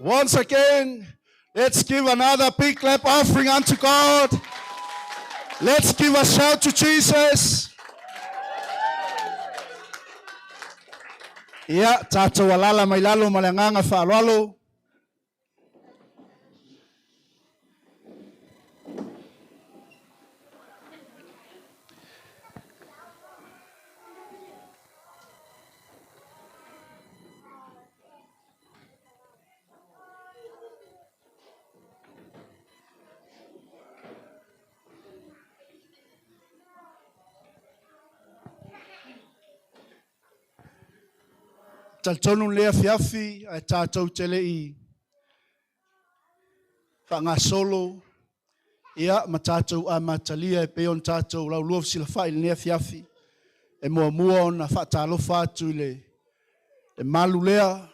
Once again, let's give another big clap offering unto God. Let's give a shout to Jesus. Ia, tatou alala mai lalo ma le agaga faaaloalo. Talitonu lenei afiafi ae tatou te le i faagasolo ia ma tatou amatalia e pei ona tatou laulua fesilafai i lenei afiafi, e muamua ona faatalofa atu i le malu lea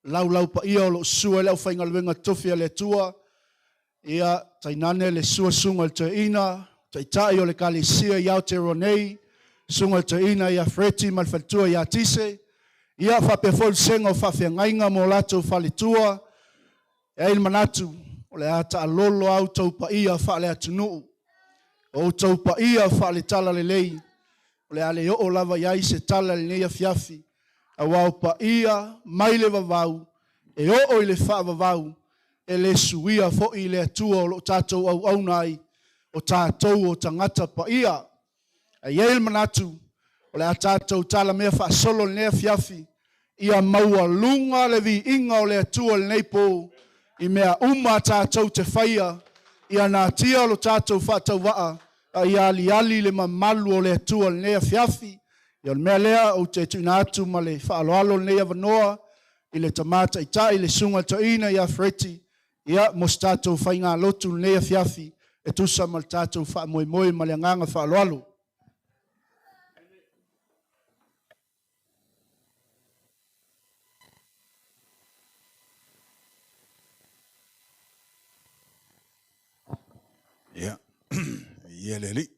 laulau paia o lo o susu ai le aufaigaluega totofi a le Atua, ia tainane le susu Susuga i le Toeaina, Taitai o le Ekalesia i Aotearoa nei, Susuga i le Toeaina ia Fereti ma le faletua ia Tise, ia faapea foi le vasega o faafeagaiga ma o latou faletua. E i ai le manatu, o le a taalolo a outou paia faale-atunuu, o outou paia faale-talalelei, o le a le oo lava i ai se tala i lenei afiafi, aua o paia mai le vavau e oo i le faavavau, e le suia foi le Atua o lo o tatou auauna ai, o tatou o tagata paia. Ae i ai le manatu, o le a tatou talamea faasolo i lenei afiafi, ia maualuga le viiga o le Atua i lenei po, i mea uma a tatou te faia, ia natia lo tatou faatauvaa, a ia aliali le mamalu o le Atua i lenei afiafi. Ia o le mea lea ou te tuuina atu ma le faaaloalo lenei avanoa i le Tama Taitai, le Susuga i le Toeaina ia Fereti, ia, mo se tatou faigalotu i lenei afiafi e tusa ma le tatou faamoemoe ma le agaga faaaloalo. Ia, ia le Alii.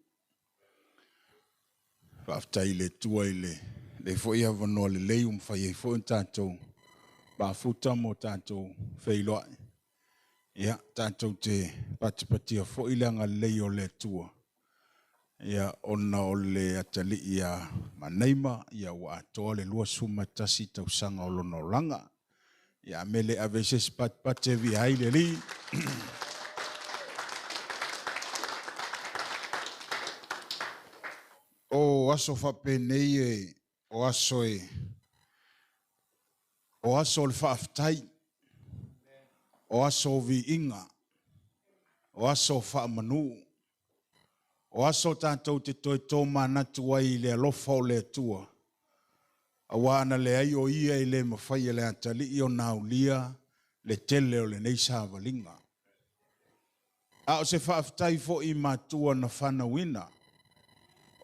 Faafetai i le Atua i lenei foi avanoa lelei ua mafai ai foi ona tatou mafuta ma o tatou feiloai. Ia, tatou te patipatia foi le agalelei o le Atua, ia, ona o le atalii ia Manaima, ia, ua atoa le 21 tausaga o lona olaga. Ia, a mea le ave ai se isi patipati e viia ai le Alii. O aso faapenei e, o aso e, o aso o le faafetai, o aso o viiga, o aso o faamanu, o aso tatou te toe tomanatu ai i le alofa o le Atua, aua ana leai o Ia e le mafai e le atalii ona aulia le tele o lenei savaliga. A o se faafetai foi i matua na fanauina,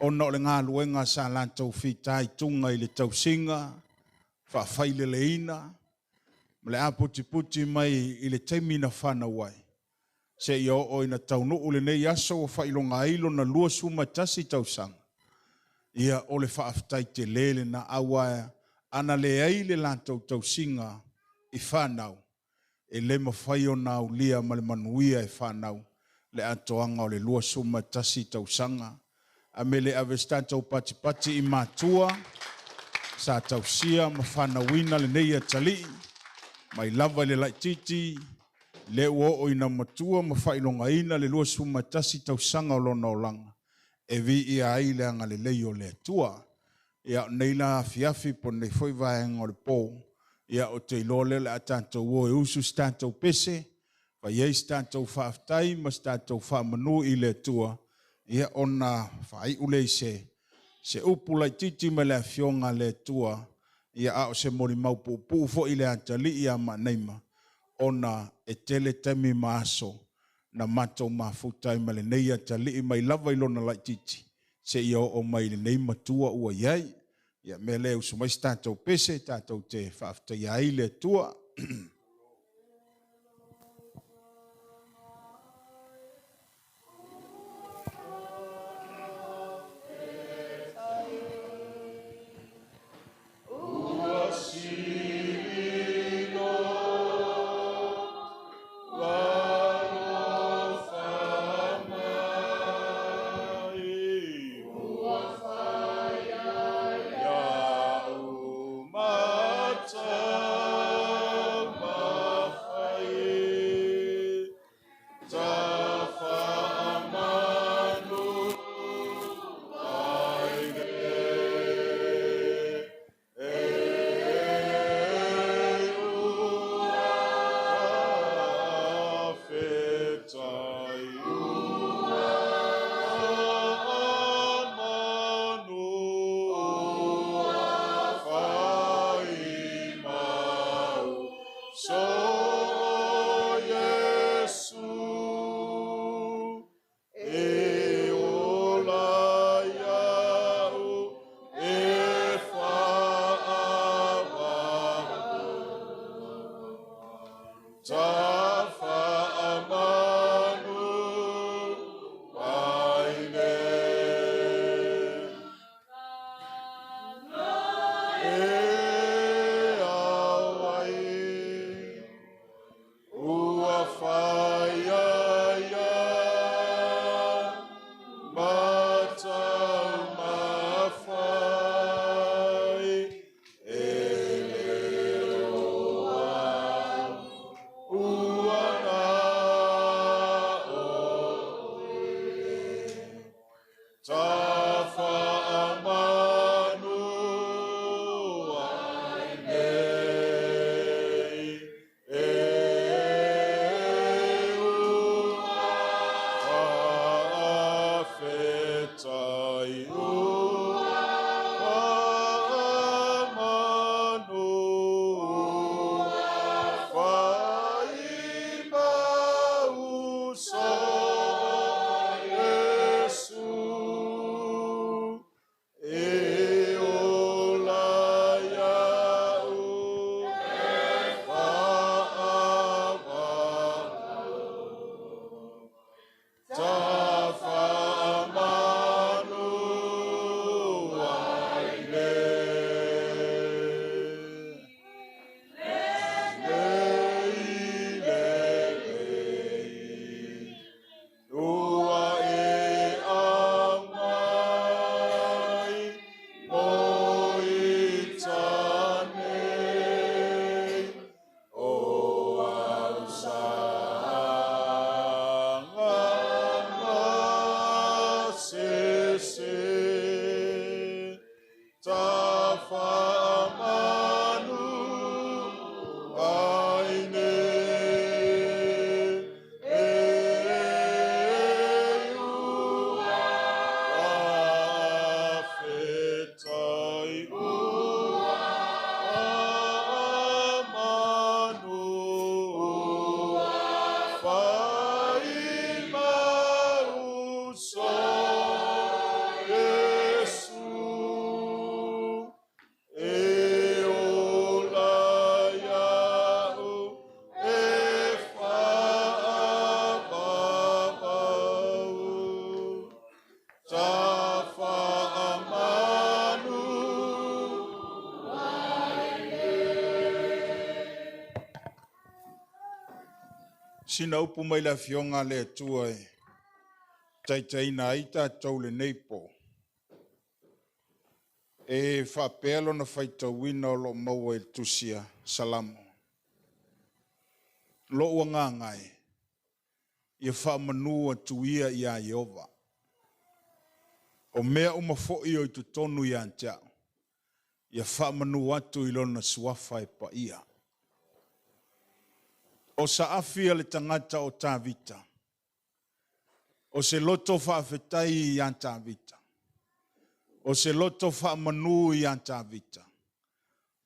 ona o le galuega sa latou fitaituga i le tausiga, faafaileleina, ma le aputiputi mai i le taimi na fanau ai, seia oo ina taunuu lenei aso ua faailoga ai lona 21 tausaga. Ia, o le faafetai tele lena, aua ana leai le latou tausiga i fanau, e le mafai ona aulia ma le manuia e fanau le atoaga o le 21 tausaga. A mea le ave se tatou patipati i matua sa tausia ma fanauina lenei atalii mai lava i le laitiiti lea ua oo ina matua ma faailogaina le 21 tausaga o lona olaga e viia ai le agalelei o le Atua. Ia, o nei la afiafi po o lenei foi vaega o le po, ia, ou te iloa lea o le a tatou o e usu se tatou pese, fai ai se tatou faafetai ma se tatou faamanu i le Atua, ia, ona faaiu lea i se, se upu laitiiti mai le Afioga a le Atua, ia, a o se molimau puupuu foi i le atalii ia Maanaima, ona e tele taimi ma aso na matou mafuta ai ma lenei atalii mai lava i lona laitiiti seia oo mai i lenei matua ua i ai. Ia, mea lea, usu mai se tatou pese tatou te faafetaia ai le Atua. tai ua faamanu fai mau so Iesu e ola iaʻu e faavavau ta faamanu Sina upu mai le Afioga a le Atua e taitaiina ai tatou lenei po. E faapea lona faitauina o lo o maua i le tusi a Salamo. Lou agaga e, ia faamanu atu ia iā Ieova. O mea uma foi o i totonu ia te au, ia faamanu atu i lona suafa e paia. O saafi a le tagata o Tavita. O se loto faafetai iā Tavita. O se loto faamanu iā Tavita,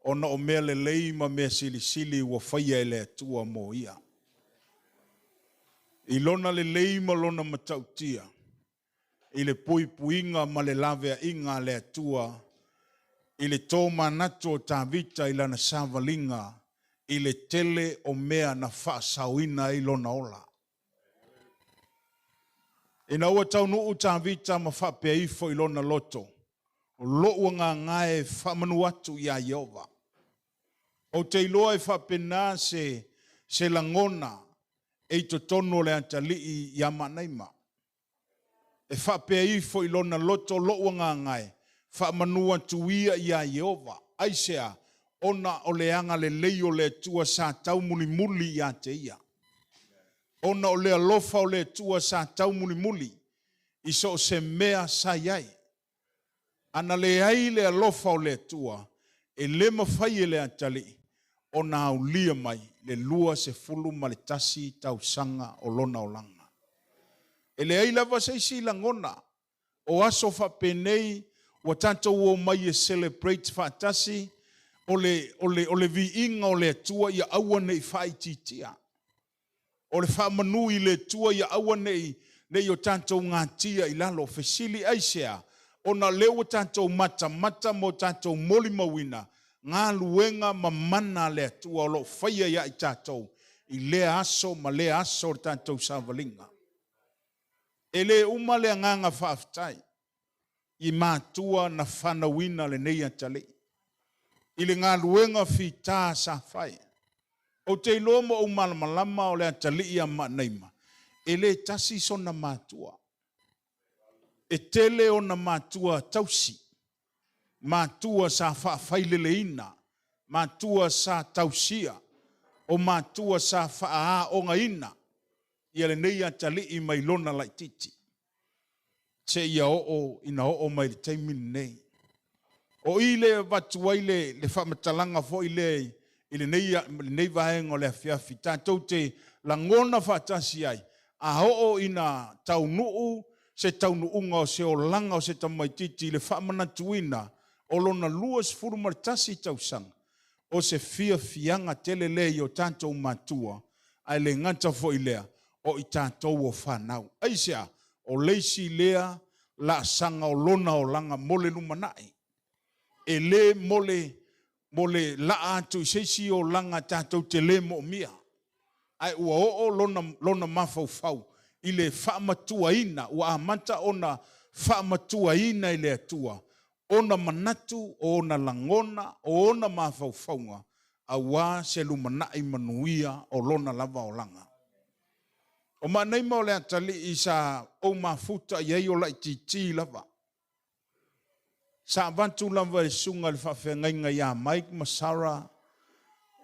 ona o mea lelei ma mea silisili ua faia e le Atua mo ia. I lona lelei ma lona matautia, i le puipuiga ma le laveaiga a le Atua i le tomanatu o Tavita i lana savaliga i le tele o mea na faasaoina ai lona ola. Ina ua taunuu Tavita ma faapea ifo i lona loto, O lou agaga e faamanu atu iā Ieova. Ou te iloa e faapena se se lagona e i totonu o le atalii iā Maanaima. E faapea ifo i lona loto, Lou agaga e faamanu atu ia iā Ieova. Aisea? Ona o le agalelei o le Atua sa taumulimuli ia te ia. Ona o le alofa o le Atua sa taumulimuli i so o se mea sa i ai. Ana leai le alofa o le Atua, e le mafai e le atalii ona aulia mai le 21 tausaga o lona olaga. E leai lava se isi lagona o aso faapenei ua tatou omai e celebrate faatasi o le, o le, o le viiga o le Atua ia aua ne i faaitiitia. O le faamanu i le Atua ia aua ne i, ne i o tatou gatia i lalo. Fesili aisea? Ona o lea ua tatou matamata ma o tatou molimauina galuega ma mana a le Atua o lo o faia ia i tatou i lea aso ma lea aso o le tatou savaliga. E le uma le agaga faafetai i matua na fanauina lenei atalii i le galuega fita sa fai. Ou te iloa ma ou malamalama o le atalii a Maanaima, e le tasi sona matua. E tele ona matua tausi, matua sa faafaileleina, matua sa tausia, o matua sa faaaogaina ia lenei atalii mai lona laitiiti seia oo ina oo mai i le taimi lenei. O i lea e avatu ai le, le faamatalaga foi lea i lenei, lenei vaega o le afiafi, tatou te lagona faatasi ai, a oo ina taunuu se taunuuga o se olaga o se tamaitiiti i le faamanatuina o lona 21 tausaga, o se fiafiaga tele lea i o tatou matua, ae le gata foi i lea, o i tatou o fanau. Aisea? O le isi lea laasaga o lona olaga mo le lumanai. E le mo le, mo le laa atu i se isi olaga tatou te le moomia, ae ua oo lona, lona mafaufau i le faamatuaina, ua amata ona faamatuaina e le Atua ona manatu, o ona lagona, o ona mafaufauga, aua se lumanai manuia o lona lava olaga. O Maanaima o le atalii sa ou mafuta i ai o laitiiti lava. Sa avatu lava e susuga i le faafeagaiga ia Mike ma Sarah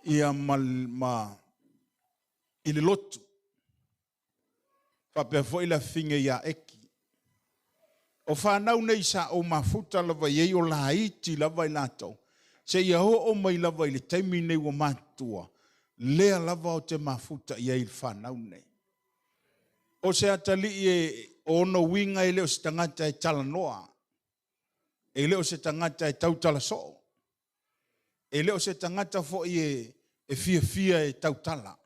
ia ma, ma i le lotu. Faapea foi le afafine ia Eki. O fanau nei sa ou mafuta lava i ai o laiti lava i latou, seia oo mai lava i le taimi nei ua matutua, lea lava ou te mafuta i ai i le fanau nei. O se atalii e, o ona uiga e le o se tagata e talanoa. E le o se tagata e tautala soo. E le o se tagata foi e fiafia e tautala.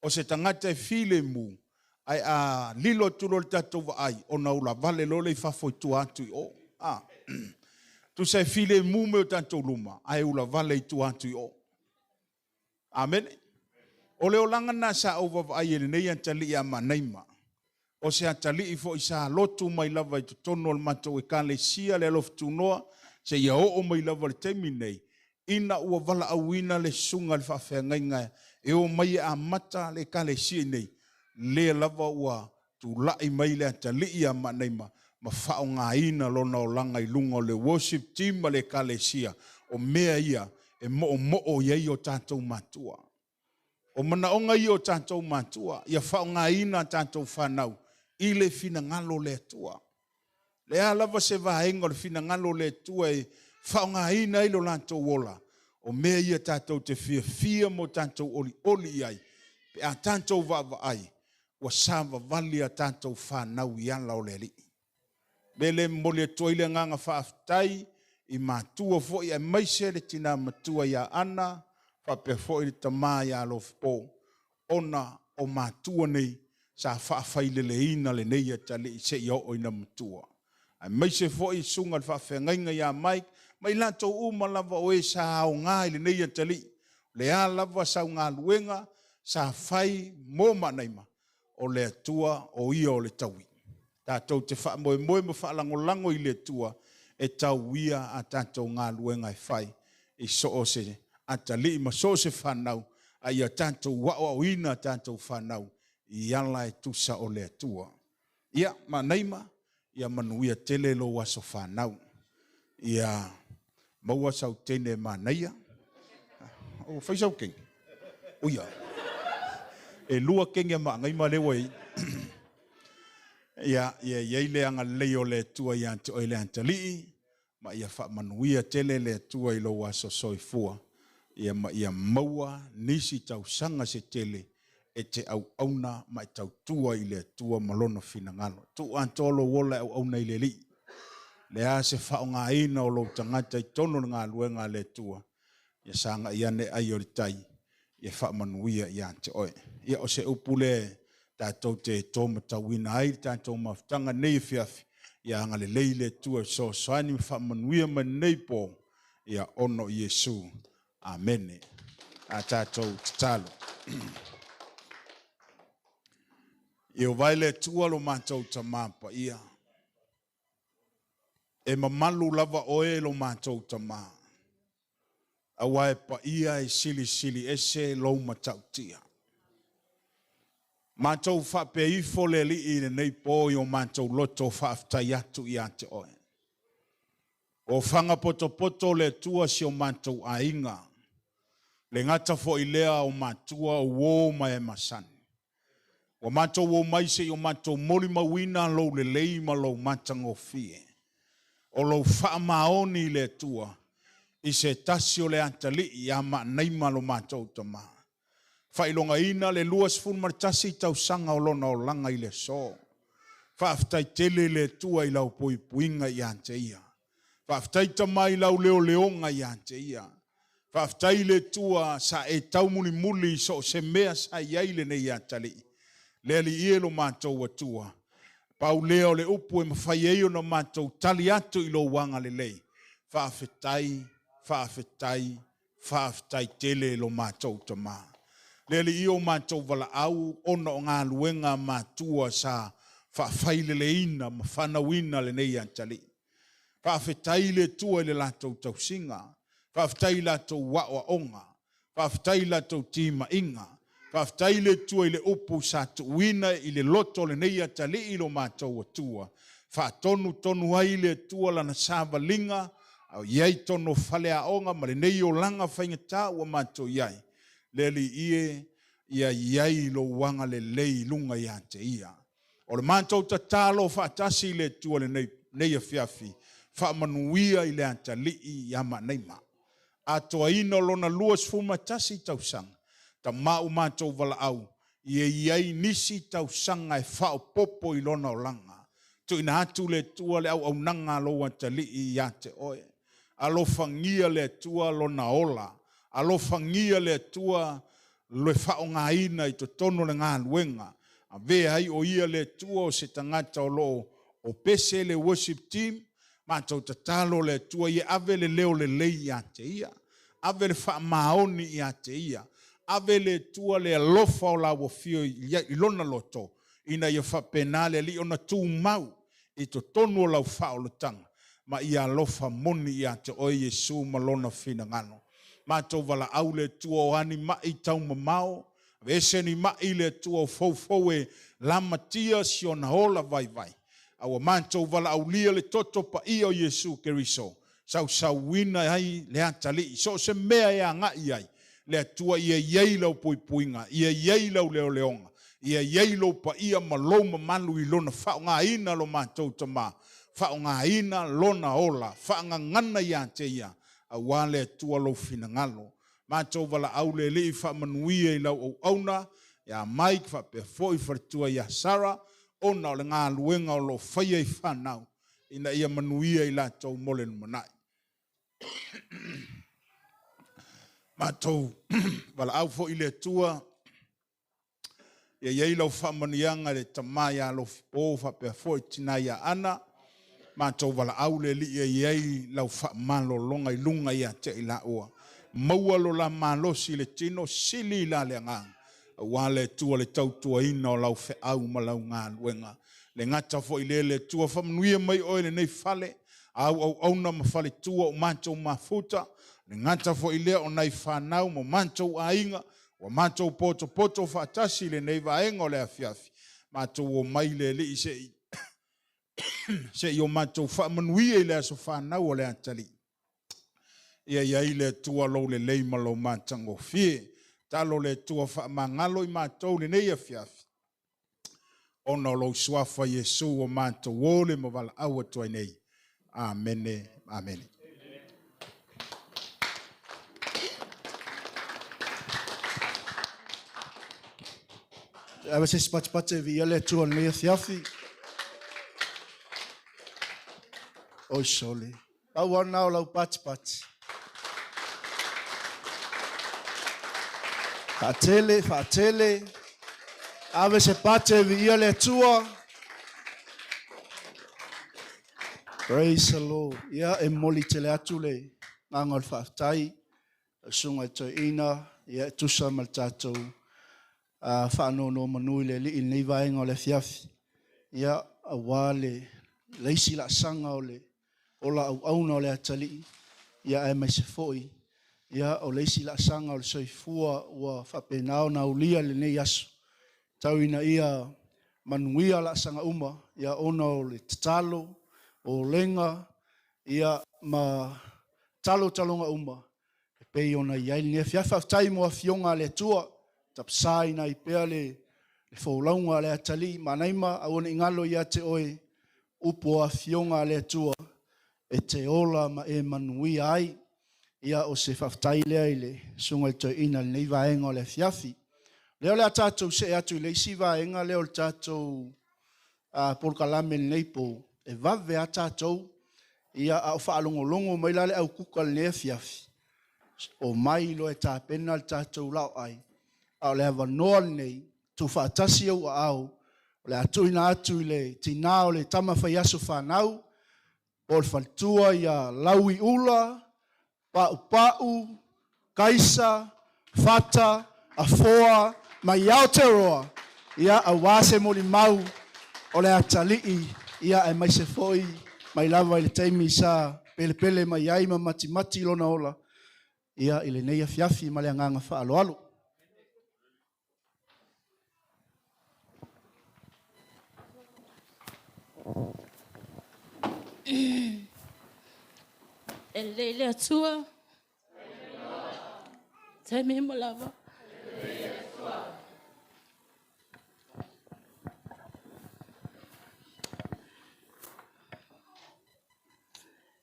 O se tagata e filemu, ae a lilo atu loa le tatou vaai, ona ulavale loa lea i fafo i tua atu i o. A, tusa e filemu mai o tatou luma, ae ulavale i tua atu i o. Amene. O le olaga lena sa ou vaavaai i lenei atalii ia Maanaima. O se atalii foi sa lotu mai lava i totonu o le matou ekalesia le alofa tunoa seia oo mai lava i le taimi lenei, ina ua valaauina le susuga i le faafeagaiga e omai e amata le ekalesia i nei, lea lava ua tulai mai le atalii ia Maanaima ma faaaogaina lona olaga i luga o le worship team ma le ekalesia. O mea ia e moomoo i ai o tatou matua. O manaoga ia o tatou matua, ia faaaogaina a tatou fanau i le finagalo o le Atua. O le a lava se vaega o le finagalo o le Atua e faaaogaina ai lo latou ola, o mea ia tatou te fiafia ma o tatou olioli i ai, pe a tatou vaavaai ua savavali a tatou fanau i ala o le Alii. mea lea e momoli atu ai le agaga faafetai i matua foi aemaise le tina matua ia Ana faapea foi le tama ia Alofipo ona o matua nei sa faafaileleina lenei atalii seia oo ina matua. Aemaise foi susuga i le faafeagaiga ia Mike ma i latou uma lava o e sa aoga i lenei atalii. O le a lava sau galuega sa fai mo Maanaima, o le Atua o Ia o le taui. Tatou te faamoemoe ma faalagolago i le Atua e tauia a tatou galuega e fai i so o se atalii ma so o se fanau, a ia tatou aoaoina a tatou fanau i ala e tusa o le Atua. Ia, Maanaima, ia manuia tele lou aso fanau. Ia maua sau teine manaia. Ua fai sau kenge? Uia. E lua kenge a Maagaima lea ua i ai. Ia, ia i ai le agalelei o le Atua ia te oe le atalii, ma ia faamanuia tele le Atua i lou aso soifua, ia ma ia maua nisi tausaga se tele e te auauna ma e tautua i le Atua ma Lona finagalo. Tuu atoa lou ola e auauna i le Alii. Le a se faaaogaina o lou tagata i totonu o le galuega a le Atua, ia sagai ane ai o le tai, ia faamanuia ia te oe. Ia, o se upu lea tatou te tōmatauina ai le tatou mafutaga nei afiafi, ia agalelei le Atua e fesoasoani ma faamanuia mai lenei po, ia ona o Iesu. Amene. A tatou tatalo. Ieova e le Atua lo matou Tamā paia, e mamalu lava oe lo matou Tamā, aua e paia e silisili ese lou matautia. Matou faapea ifo le Alii i lenei po i o matou loto faafetai atu ia te oe. O faga potopoto o le Atua si o matou aiga, le gata foi lea o matua o uo ma e masani. Ua matou omai se i o matou molimauina lou lelei ma lou matagofie. O lou faamaoni i le Atua i se tasi o le atalii ia Maanaima lo matou tama. Faailogaina le 21 tausaga o lona olaga i le aso. Faafetai tele i le Atua i lau puipuiga ia te ia. Faafetai Tama i lau leoleoga ia te ia. Faafetai i le Atua sa e taumulimuli i so o se mea sa i ai lenei atalii. Le Alii e lo matou Atua, pau lea o le upu e mafai ai ona matou tali atu i lou agalelei. Faafetai, faafetai, Faafetai tele lo matou Tama. Le Alii o matou valaau ona o galuega a matua sa faafaileleina ma fanauina lenei atalii. Faafetai i le Atua i le latou tausiga. Faafetai i latou aoaoga. Faafetai i latou timaiga. Faafetai i le Atua i le upu sa tuuina i le loto o lenei atalii lo matou Atua. Faatonutonu ai le Atua lana savaliga a o i ai tonu o faleaoga ma lenei olaga faigata ua matou i ai. Le Alii e, ia i ai lou agalelei i luga ia te ia. O le matou tatalo faatasi i le Atua lenei, nei afiafi, faamanuia i le atalii ia Maanaima. Atoaina o lona 21 tausaga, tama ua matou valaau, ia i ai nisi tausaga e faaopoopo i lona olaga. Tuuina atu le Atua le auaunaga a lou atalii ia te oe. Alofagia le Atua lona ola. Alofagia le Atua le faaaogaina i totonu o le galuega. Avea ai o ia le Atua o se tagata o lo o opese le worship team. Matou tatalo le Atua ia ave le leo lelei ia te ia. Ave le faamaoni ia te ia. Ave le Atua le alofa o lau afio i lona loto, ina ia faapena le Alii ona tumau i totonu o lau faaolataga, ma ia alofa moni ia te oe Iesu ma lona finagalo. Matou valaau le Atua o a ni ma'i taumamao, aveese ni ma'i le Atua o foufou e lamatia si ona ola vaivai. A ua matou valaaulia le toto paia o Iesu Keriso, sausauina ai le atalii, so o se mea e agai ai, le Atua ia i ai lau puipuiga, ia i ai lau leoleoga, ia i ai lou paia ma lou mamalu i lona faaaogaina lo matou Tama, faaaogaina lona ola, faagagana ia te ia, aua le Atua lou finagalo. Matou valaau le Alii faamanuia i lau auauna ia Mike faapea foi faletua ia Sarah, ona o le galuega o lo o faia i fanau, ina ia manuia i latou mo le lumanai. Matou valaau foi i le Atua, ia i ai lau faamanuiaga i le tama ia Alofipo faapea foi tina ia Ana. Matou valaau le Alii ia i ai lau faamalologa i luga ia te i laua. Maua lo la malosi i le tino, sili la le agaga, aua le Atua le tautuaina o lau feau ma lau galuega. Le gata foi lea le Atua faamanuia mai oe lenei fale, au auauna ma faletua o matou mafuta, le gata foi lea o nai fanau ma matou aiga, ua matou potopoto faatasi i lenei vaega o le afiafi, matou omai le Alii se i o matou faamanuia i le aso fanau o le atalii. Ia i ai le Atua lou lelei ma lou matagofie. Talo le Atua faamagalo i matou lenei afiafi, ona o lou suafa Iesu o matou ole ma valaau atu ai nei. Amene, amene. Ave se isi patipati e viia le Atua i lenei afiafi. Oi sole. Pau lava lena o lau patipati. Faatele, faatele. Ave se pate e viia le Atua. Praise the Lord. Ia, e momoli tele atu le agaga o le faafetai lau Susuga i le Toeaina, ia e tusa ma le tatou faanonomanu i le Alii i lenei vaega o le afiafi, ia, aua le isi laasaga o le ola auauna o le atalii, ia aemaise foi ia o le isi laasaga o le soifua ua faapena ona aulia i lenei aso, tau ina ia manuia laasaga uma, ia ona o le tatalo, olega, ia ma talotaloga uma e pei ona i ai lenei afiafi. Faafetai mo afioga a le Atua, tapasaina ai pea le folauga a le atalii, Manaima, aua ne i galo ia te oe upu o afioga a le Atua, e te ola ma e manuia ai. Ia, o se faafetai lea i le Susuga i le Toeaina i lenei vaega o le afiafi. Lea o le a tatou see atu i le isi vaega lea o le tatou polokalame i lenei po, e vave lava tatou, ia, a o faalogologo mai la le au kuka i lenei afiafi, omai loa e tapena le tatou laoai, a o le avanoa lenei, tuufaatasi ou aao, o le a tuuina atu i le tinā o le tama faiaso fanau, po o le faletua ia Lauiula, Paupau, Kaisa, Fata, Afoa mai Aotearoa, ia, aua se molimau o le atalii, ia, aemaise foi mai lava i le taimi sa pelepele mai ai ma matimati lona ola, ia, i lenei afiafi ma le agaga faaaloalo. E lelei le Atua. Taimi uma lava.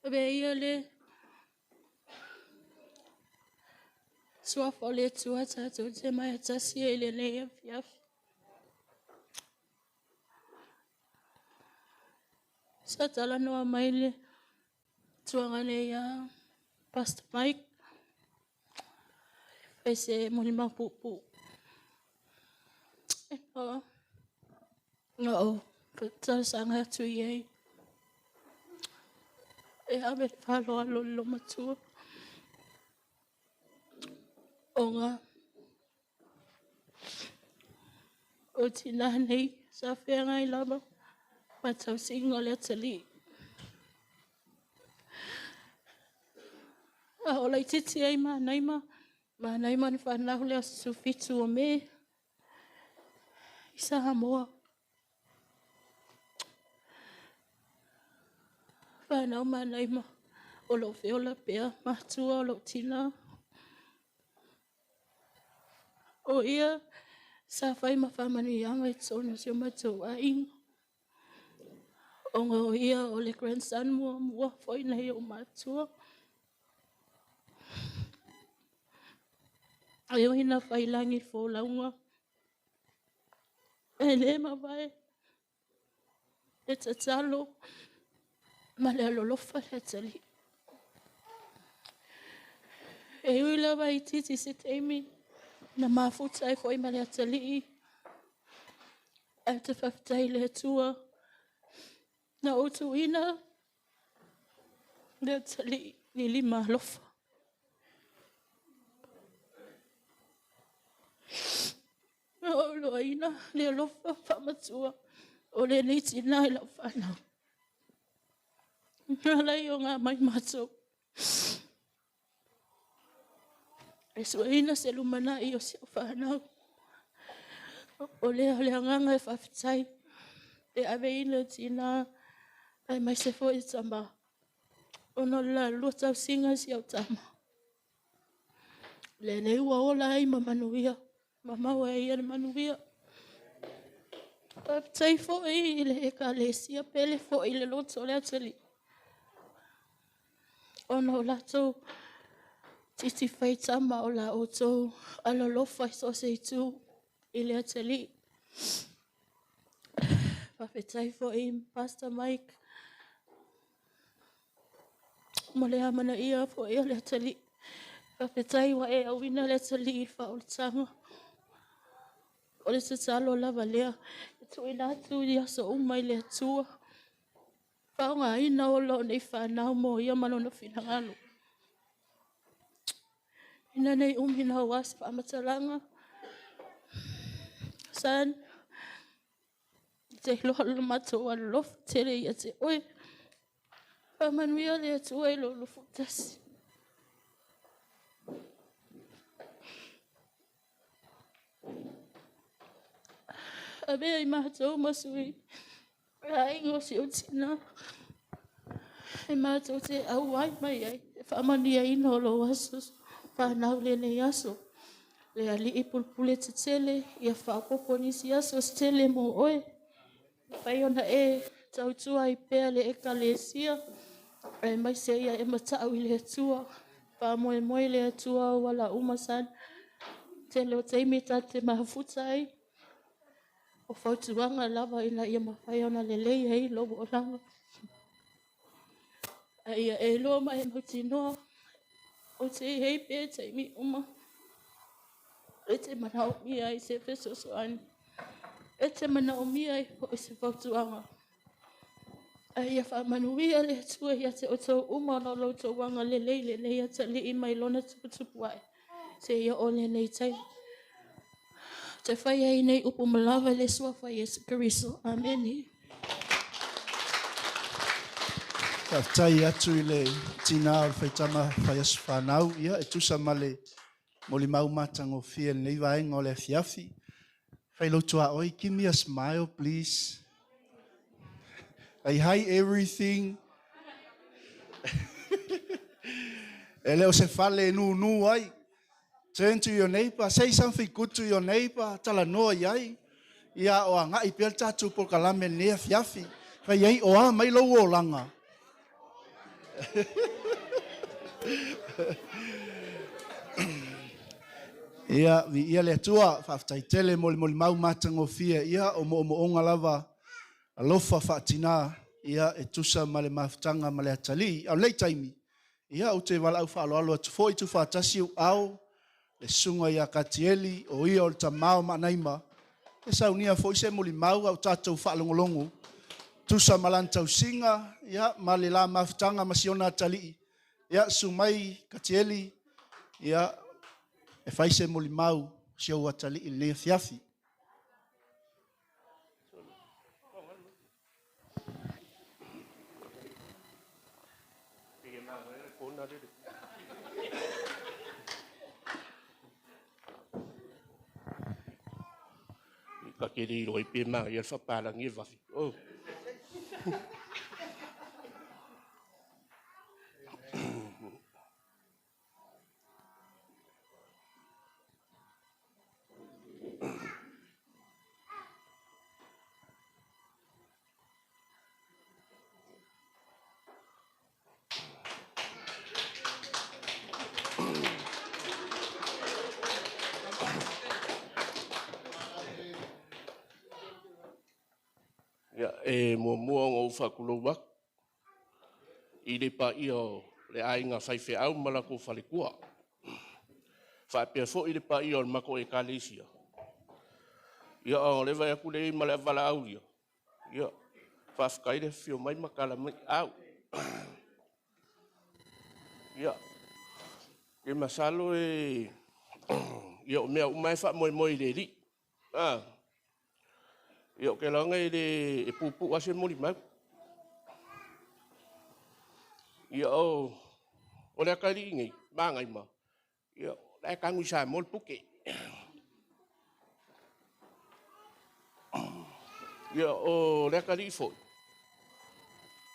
Avea ia le suafa o le Atua tatou te mai tasi ai i lenei afiafi. Sa talanoa mai le tuaga nei ia Pastor Mike fai se molimau puupuu. Na ou talosaga atu i ai e ave le faaaloalo i le loomatua ona o tinā nei sa feagai lava ma tausiga o le atalii. A o laitiiti ai Manaima, Manaima na fanau i le aso 17 o Me i Samoa. Fanau Manaima o lo o feola pea matua o lou tina. O ia sa fai ma faamanuiaga i totonu o si o matou aiga, ona o ia o le grandson muamua foi nai ou matua. E ui ina faiilagi le folauga, e le mavae le tatalo ma le alolofa le atalii. E ui lava itiiti se taimi na mafuta ai foi ma le atalii, ae ou te faafetai i le Atua na ou tuuina le atalii i lima alofa. Na ou iloaina le alofa faamatua o lenei tina i lau fanau. Na ala ai ona aumai matou e sueina se lumanai o si au fanau. O lea o le agaga e faafetai e aveina le tina aemaise foi le tama ona o le lalua tausiga o si au tama. Lenei ua ola ai ma manuia ma maua e ia le manuia. Faafetai foi i le Ekalesia pele foi i le loto o le atalii ona o latou titi faitama o la outou alolofa i so o se itu i le atalii. Faafetai foi Pastor Mike mo le amanaia foi o le atalii. Faafetai ua e auina le atalii i le faaolataga. O le tatalo lava lea e tuuina atu i aso uma i le Atua, faaaogaina ola o nei fanau mo ia ma lona finagalo. Ina nei umi naua se faamatalaga, Son, te iloa lo matou alolofa tele ia te oe. Faamanuia le Atua i lou lufutasi. Avea i matou ma sui aiga o si ou tina e matou te auai mai ai e faamanuiaina o lou aso fanau lenei aso. Le Alii pulepule tetele ia faaopoopo nisi aso se tele mo oe. Mafai ona e tautua ai pea le Ekalesia, aemaise ia e matau i le Atua. Faamoemoe le Atua o ala uma son. Tele o taimi ta te mafuta ai, o fautuaga lava ina ia mafai ona lelei ai lou olaga. A ia e iloa ma e mautinoa, ou te i ai pea i taimi uma e te manaomia ai se fesoasoani, e te manaomia ai foi se fautuaga. A ia faamanuia le Atua ia te outou uma ona o lo outou agalelei lenei atalii mai lona tuputupu ae seia oo lenei taimi. Ou te fai ai nei upu ma lava i le suafa o Iesu Keriso. Amene. Faafetai atu i le tina o le faitama fai aso fanau, ia e tusa ma le molimau matagofie i lenei vaega o le afiafi. Fai lou tuaoi, give me a smile, please. I hide everything. E le o se fale e nūnū ai. Turn to your neighbor, say something good to your neighbor, talanoa i ai. Ia o agai pea le tatou polokalame lenei afiafi. Fai ai o a mai lou olaga. Ia, viia le Atua, faafetai tele mo le molimau matagofie, ia o moomooga lava alofa faatina. ia, e tusa ma le mafutaga ma le atalii. A o lenei taimi, ia, ou te valaau faaaloalo atu foi, tuufaatasi ou ao le susuga ia Katieli, o ia o le tama o Maanaima, e saunia foi se molimau a o tatou faalogologo, tusa ma lana tausiga, ia, ma le la mafutaga ma si ona atalii. Ia, susu mai Katieli, ia, e fai se molimau si ou atalii i lenei afiafi. Ta te le iloa ai pe manaia le faapalagi e vave. Oh. Ia, e muamua ona ou faatulou atu i le paia o le aiga faifeau ma latou faletua, faapea foi le paia o le matou Ekalesia. Ia ona o lea e vaai atu o lea e i ai ma le auvalaau ia, ia faafetai le afifio mai ma tala mai aau. Ia, masalo ia o mea uma lava e faamoemoe i le Alii. A, ia ou te lagona e le, e puupuu lava se molimau. Ia o le atalii nei, Magaima, o la e tanu i Samoa le pute. Ia o le atalii foi,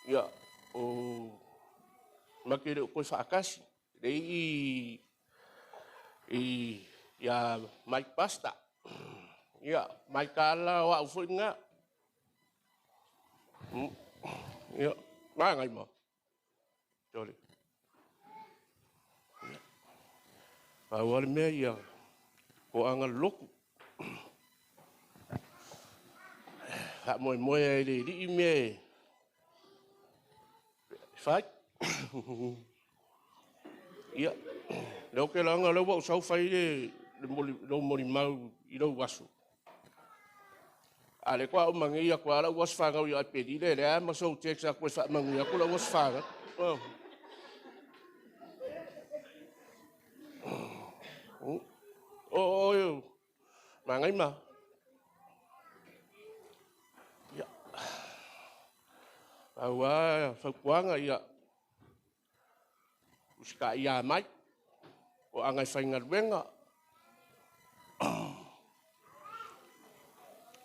ia matou te le o toe faatasi, lea e i ia Mike Pastor. Ia Mike o au foi lena. Ia, Magaima, sole. Pau lava le mea ia toaga le lotu. Faamoemoe lava i le Alii mea e fai. Ia, lea ou te lauga o lea ua ou sau fai lou molimau i lou aso, a o lea faatoa uma nei atu lava lau aso fanau ia Aperila, e leai lava ma sou text atu e faamanuia atu lau aso fanau. O oe, Magaima. Ia, pau lava fautuaga, ia usitaia mai, o aga e faigaluega,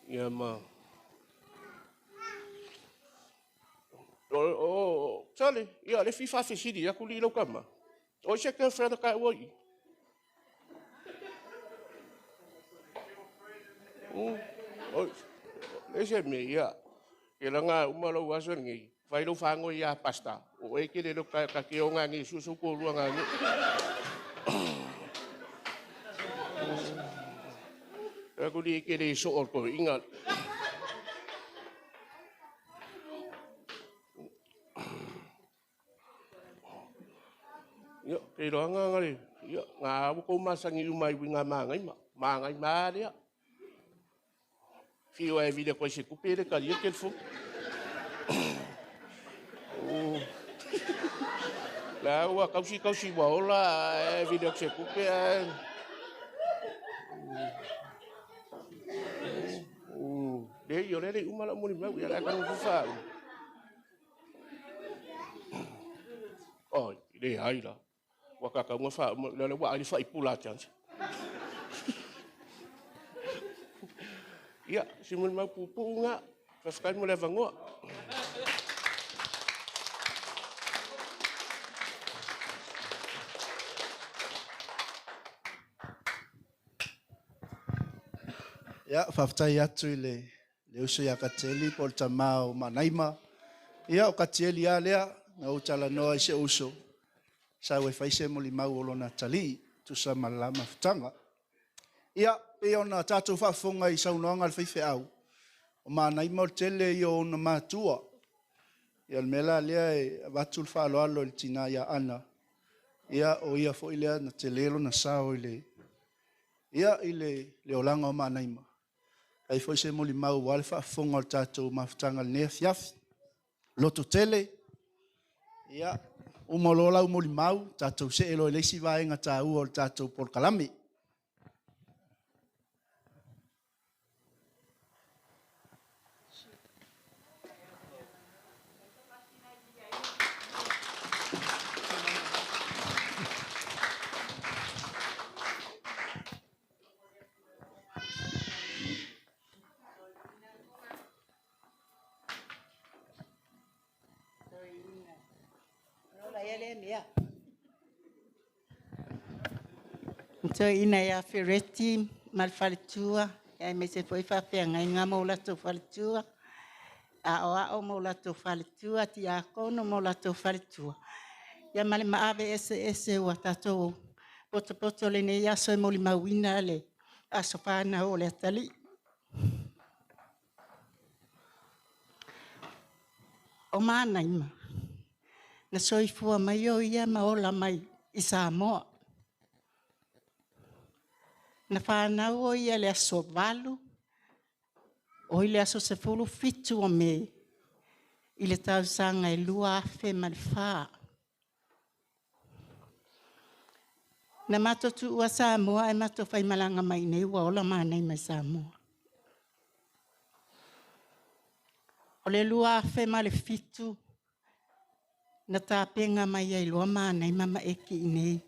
ia ma... Sole, ia o le fia faafesili atu alii lau tama, o ai se girlfriend a taua i i? Leai se mea, ia, kelaga uma lou aso lenei, fai lou faanoi ia Pastor, o oe e te le iloa ta te o nanei e sue sou toalua nanei. Aku li ke le so o ko inga. Ia, ke iloa nga le, ia, nga ua kou masangi uma i winga maangai ma, maangai ma lea. Fiu e vile koe se kupe le talia le telefoni. La ua kausi kausi ua ola e vile se kupe ae. Leai, o lea le uma lau molimau, ia la kanu fufa. Oi, leai la. Ua kakauga faauma, lea ua ai le faipula a Johnson. Ia, si molimau puupuu lena. Faafetai mo le avanoa. Ia, faafetai atu i le le uso ia Katieli po o le tama o Maanaima. Ia, o Katieli lava lea, na ou talanoa i si ou uso, sau e fai se molimau o lona atalii, tusa ma le la mafutaga. Ia, pei ona tatou faafofoga i saunoaga a le faifeau, o Maanaima o le tele ia o ona matua. Ia o le mea la lea e avatu le faaaloalo i le tina ia Ana, ia o ia foi lea na tele lona sao i le, ia, i le olaga o Maanaima. E fai foi se molimau aua le faafofoga o le tatou mafutaga i lenei afiafi. Lototele, ia, uma loa lau molimau, tatou see loa i le isi vaega taua o le tatou polokalame. Toeaina ia Fereti ma le faletua, aemaise foi faafeagaiga ma o latou faletua, aoao ma o latou faletua, tiakono ma o latou faletua, ia ma le maave eseese ua tatou potopoto i lenei aso e molimauina le aso fanau o le atalii. O Maanaima, na soifua mai o ia ma ola mai i Samoa. Na fanau o ia i le aso 8, oi le aso 17 o Me i le tausaga e 2004. Na matou tuua Samoa ae matou faimalaga mai i inei ua ola Maanaima i Samoa. O le 2007 na tapena mai ai loa Maanaima ma Eki i inei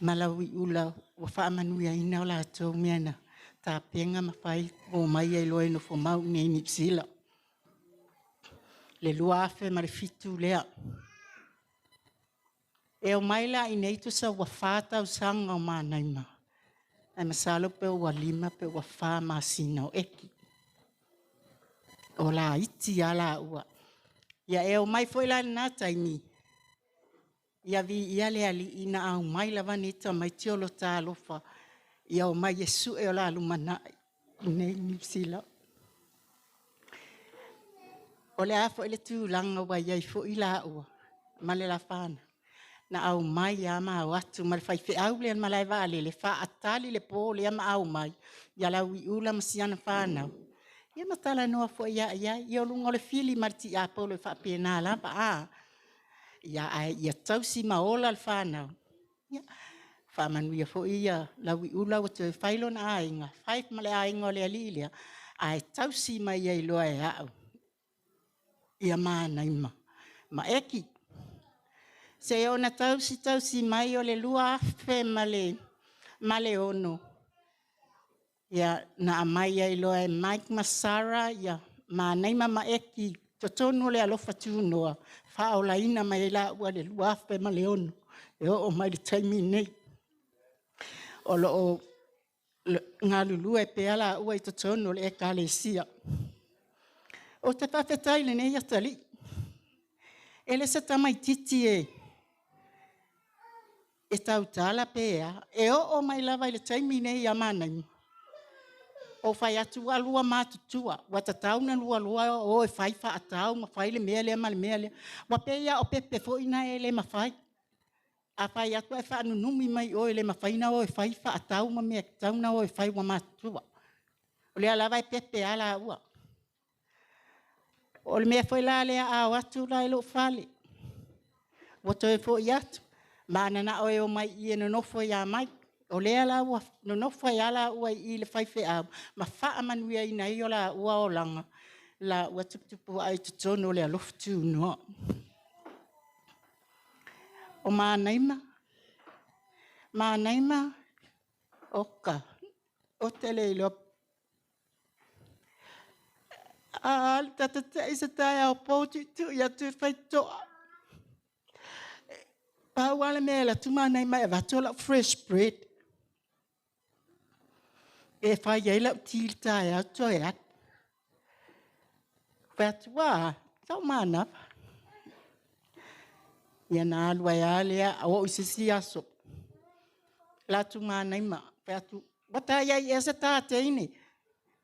ma Lauiula ua faamanuiaina latou i mea na tapena ma fai ma omai ai loa e nofomau i inei i Niu Sila. Le 2007 lea. E omai la i inei tusa ua 4 tausaga o Maanaima, ae masalo pe ua 5 pe ua 4 masina o Eki. O laiti lava laua. Ia e omai foi la i lena taimi, ia viia le Alii na aumai lava nei tamaiti o lo ta alofa ia omai e sue o la lumanai i inei i Niu Sila. O le a foi le tulaga ua i ai foi laua ma le la fanau, na aumai lava ma o atu ma le faifeau lea i le malae vaalele, faatali le po lea ma aumai ia Lauiula ma si ana fanau, ia ma talanoa foi lava i ai. Ia o luga o le fili ma le tiapolo e faapena lava a? Ae ia tausi ma ola le fanau. Ia faamanuia foi Lauiula ua toe fai lona aiga, fai ma le aiga o le alii lea, ae tausi mai ai loa e au ia Maanaima ma Eki. Seia ona tausi tausi mai o le 2006, ia na aumai ai loa e Mike ma Sarah Maanaima ma Eki i totonu o le alofa tunoa, faaolaina mai ai laua i le 2006 e oo mai i le taimi lenei. O lo o galulue pea laua i totonu o le Ekalesia. Ou te faafetai i lenei atalii, e le o se tamaitiiti e tautala pe a, e oo mai lava i le taimi lenei ia Maanaima, ou fai atu ua lua matutua, ua tatau ona lua o e fai faatau ma fai le mea lea ma le mea lea. Ua pei lava o pepe foi na e le mafai. A fai atu ae faanunumi mai i o e le mafai ona o e fai faatau ma mea e tatau ona o e fai ua matutua. O lea lava e pepe lava laua. O le mea foi la lea a o atu la i lou fale, ua toe foi atu, mananao e omai i i e nonofo ia Mike. O lea la ua nonofo ai lava laua i i i le faifeau ma faamanuiaina ai o laua olaga, laua tuputupuae i totonu o le alofa tunoa. O Maanaima, Maanaima, oka, ou te le iloa. A alu ta te te i se taeao fou tuitui atu i le faitotoa. Pau lava le mea e alu atu Maanaima e avatu o lau fresh bread e fai ai lau ti i le taeao toe alu. Ou fai atu, ua a? Sau manava. Ia ona alu ai lava lea, oo i se isi aso, alu atu Maanaima, fai atu, ua ta i ai ea se ta teine?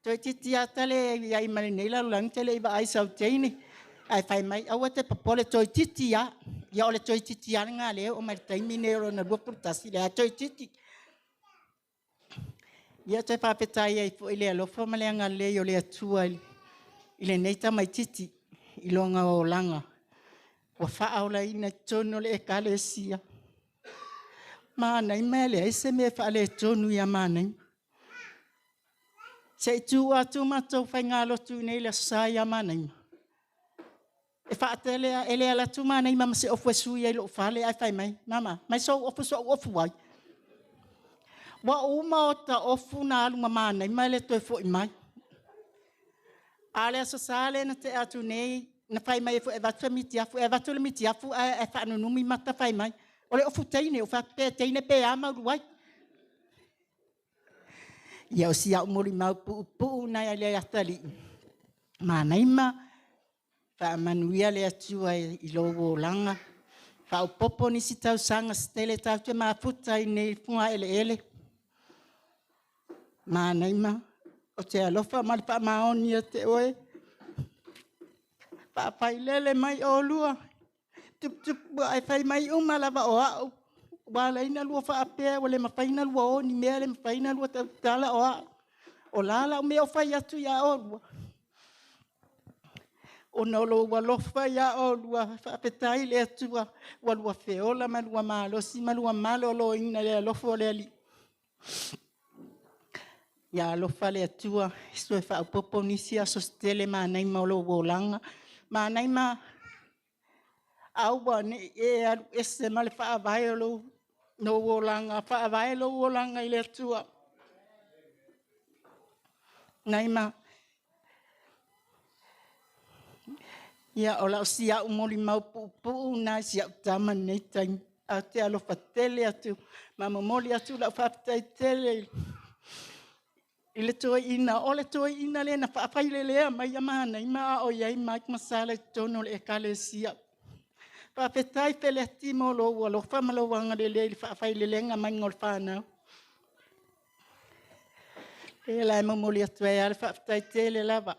Toeitiiti lava ta leai ma lenei lalolagi e te le i vaai i sau teine. Ae fai mai, aua te popole, toeitiiti lava. Ia o le toeitiiti lava lena lea e oo mai i le taimi lenei o lona 21, lea lava e toeitiiti. Ia ou te faafetai ai foi i le alofa ma le agalelei o le Atua i lenei tamaitiiti i lona olaga ua faaolaina i totonu o le Ekalesia. Manaia e leai se mea e faaletonu ia Manaia. Se i tu atu matou faigalotu i inei i le Aso Sa ia Manaia, e faatele lava, e le alu atu Manaia ma se ofu e sui ai i lou fale ae fai mai, mama, mai sou ofu se i ou ofu ai. Ua uma ota ofu na alu ma Manaia e le toe foi mai. A o le Aso Sa lea na tea atu nei na fai mai ai foi e avatu se mitiafu, e avatu le mitiafu ae faanunumi mata fai mai, o le ofu teine. Ou fai atu, pe teine pe a malu ai. Ia o si au molimau puupuu lena i le atalii, Manaia, faamanuia le Atua i lou olaga, faaopoopo nisi tausaga se tele tatou te mafuta ai i fogaeleele. Manaia, ou te alofa ma le faamaoni ia te oe, faafailele mai oulua, tuputupu ae fai mai uma lava o au ua ala ai ona lua faapea ua le mafai ona lua o i ni mea, le mafai ona lua tautala o au. O le a lau mea o fai atu ia oulua? Ona o lou alofa ia oulua, faafetai i le Atua ua lua feola ma lua malosi ma lua maloloina i le alofa o le Alii. Ia alofa le Atua toe faaopoopo nisi aso se tele Manaia o lou olaga. Manaia, aua ne i e alu ese ma le Faavae o lou olaga, faavae lou olaga i le Atua. Naima, ia o si au molimau puupuu lena i si au tama i lenei taimi, ae ou te alofa tele atu ma momoli atu lau faafetai tele i le toeaina. O le toeaina lea na faafaileleina maia Manaia a o i ai Mike ma Sala i totonu o le Ekalesia. Faafetai Feleti mo lou alofa ma lou agalelei i le faafailelega mai o le fanau. O lea la e momoli atu ai lava le faafetai tele lava.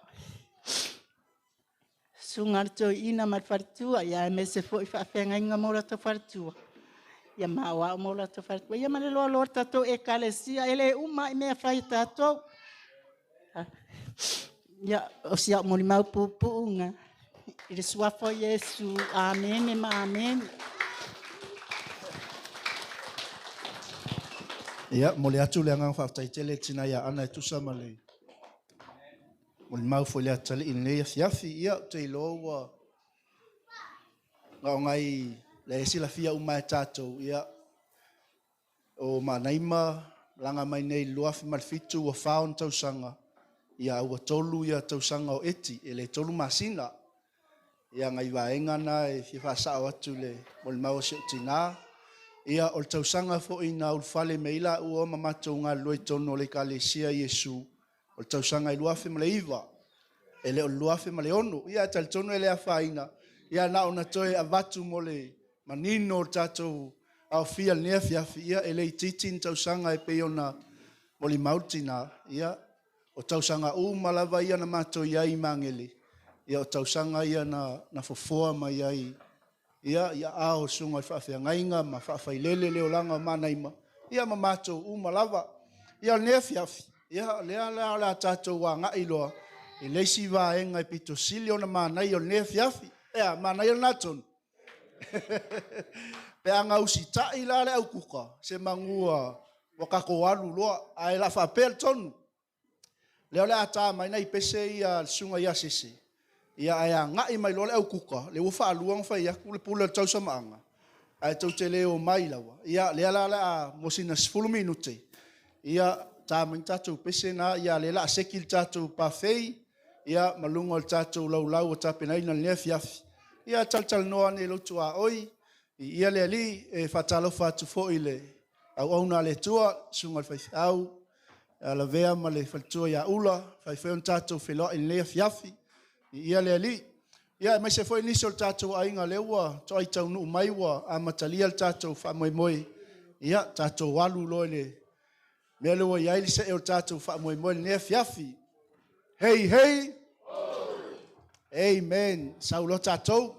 Susuga i le Toeaina ma le faletua, aemaise foi o faafeagaiga ma o latou faletua, ia ma o au ma o latou faletua, ia ma le loaloa o le tatou Ekalesia. E le uma lava i mea e fai a tatou. Ia, o si au molimau puupuu lena i le suafa o Iesu. Amene ma amene. Ia, momoli atu le agaga faafetai tele i le tina ia Ana e tusa ma le molimau foi i le atalii i lenei afiafi. Ia, ou te iloa ua na o nai lea e silafia uma e tatou, ia, o Manaima malaga mai nei i le 2007 ua 4 ona tausaga, ia a ua 3 tausaga o Eti, e le 3 masina. Ia nai vaega na e fia faasao atu i le molimau a si ou tina. Ia o le tausaga foi na ulufale mai ai laua ma matou galulue i totonu o le Ekalesia Iesu, o le tausaga e 2009, e le o le 2006. Ia ae talitonu e le afaina, ia na ona toe avatu mo le manino o le tatou aofia i lenei afiafi, ia e le itiiti ni tausaga e pei ona molimau le tina, ia o tausaga uma lava ia na matou i ai i Magele, ia o tausaga ia na fofoa mai ai ia i aao o susuga i faafeagaiga ma faafailele le olaga o Manaima, ia ma matou uma lava. Ia o lenei afiafi, ia o lea la o le a tatou agai loa i le isi vaega e pito sili ona manaia o lenei afiafi. E a, manaia lena tonu? Pe a na usitai la le aukuka, semanu ua tatou alu loa, ae o le a faapea le tonu. Lea o le a ta mai nai pese ia a le susuga ia Sese, ia ae agai mai loa le aukuka, lea ua faalua ona fai atu le pule o le tausamaaga, ae tou te le omai lava. Ia lea la o le a, mo sina 10 minute, ia ta mai ni tatou pese na, ia o lea o le a seki le tatou parfait, ia ma luga o le tatou laulau ua tapenaina i lenei afiafi. Ia talatalanoa ane i lou tuaoi, viia le Alii. E faatalofa atu foi i le auauna a le Atua, le susuga i le faifeau ia Lavea ma le faletua ia Ula, ua mafai foi ona tatou feiloai i lenei afiafi. Viia le Alii. Ia aemaise foi nisi o le tatou aiga o lea ua toai taunuu mai ua amatalia le tatou faamoemoe. Ia tatou alu loa i le mea lea ua i ai le see o le tatou faamoemoe i lenei afiafi. Hei, hei! Amen. Sau loa tatou.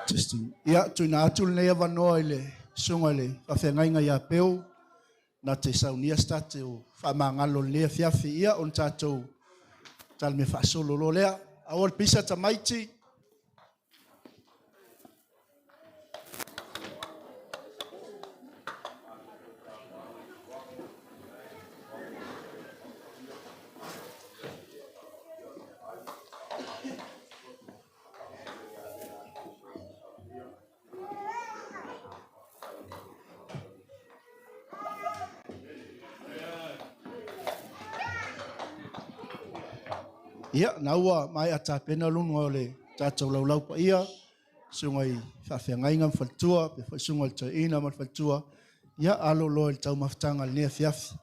Testing. Ia, tuina atu lenei avanoa i le susuga i le faafeagaiga ia Peu, na te saunia se tatou faamagalo i lenei afiafi, ia ona tatou talimea faasolo loa lea. Aua le pisa tamaiti. Ia, na ua maea tapena luga o le tatou laulau paia, susuga i faafeagaiga ma faletua, faapea foi susuga i le toeaina ma le faletua, ia alo loa i le taumafataga i lenei afiafi.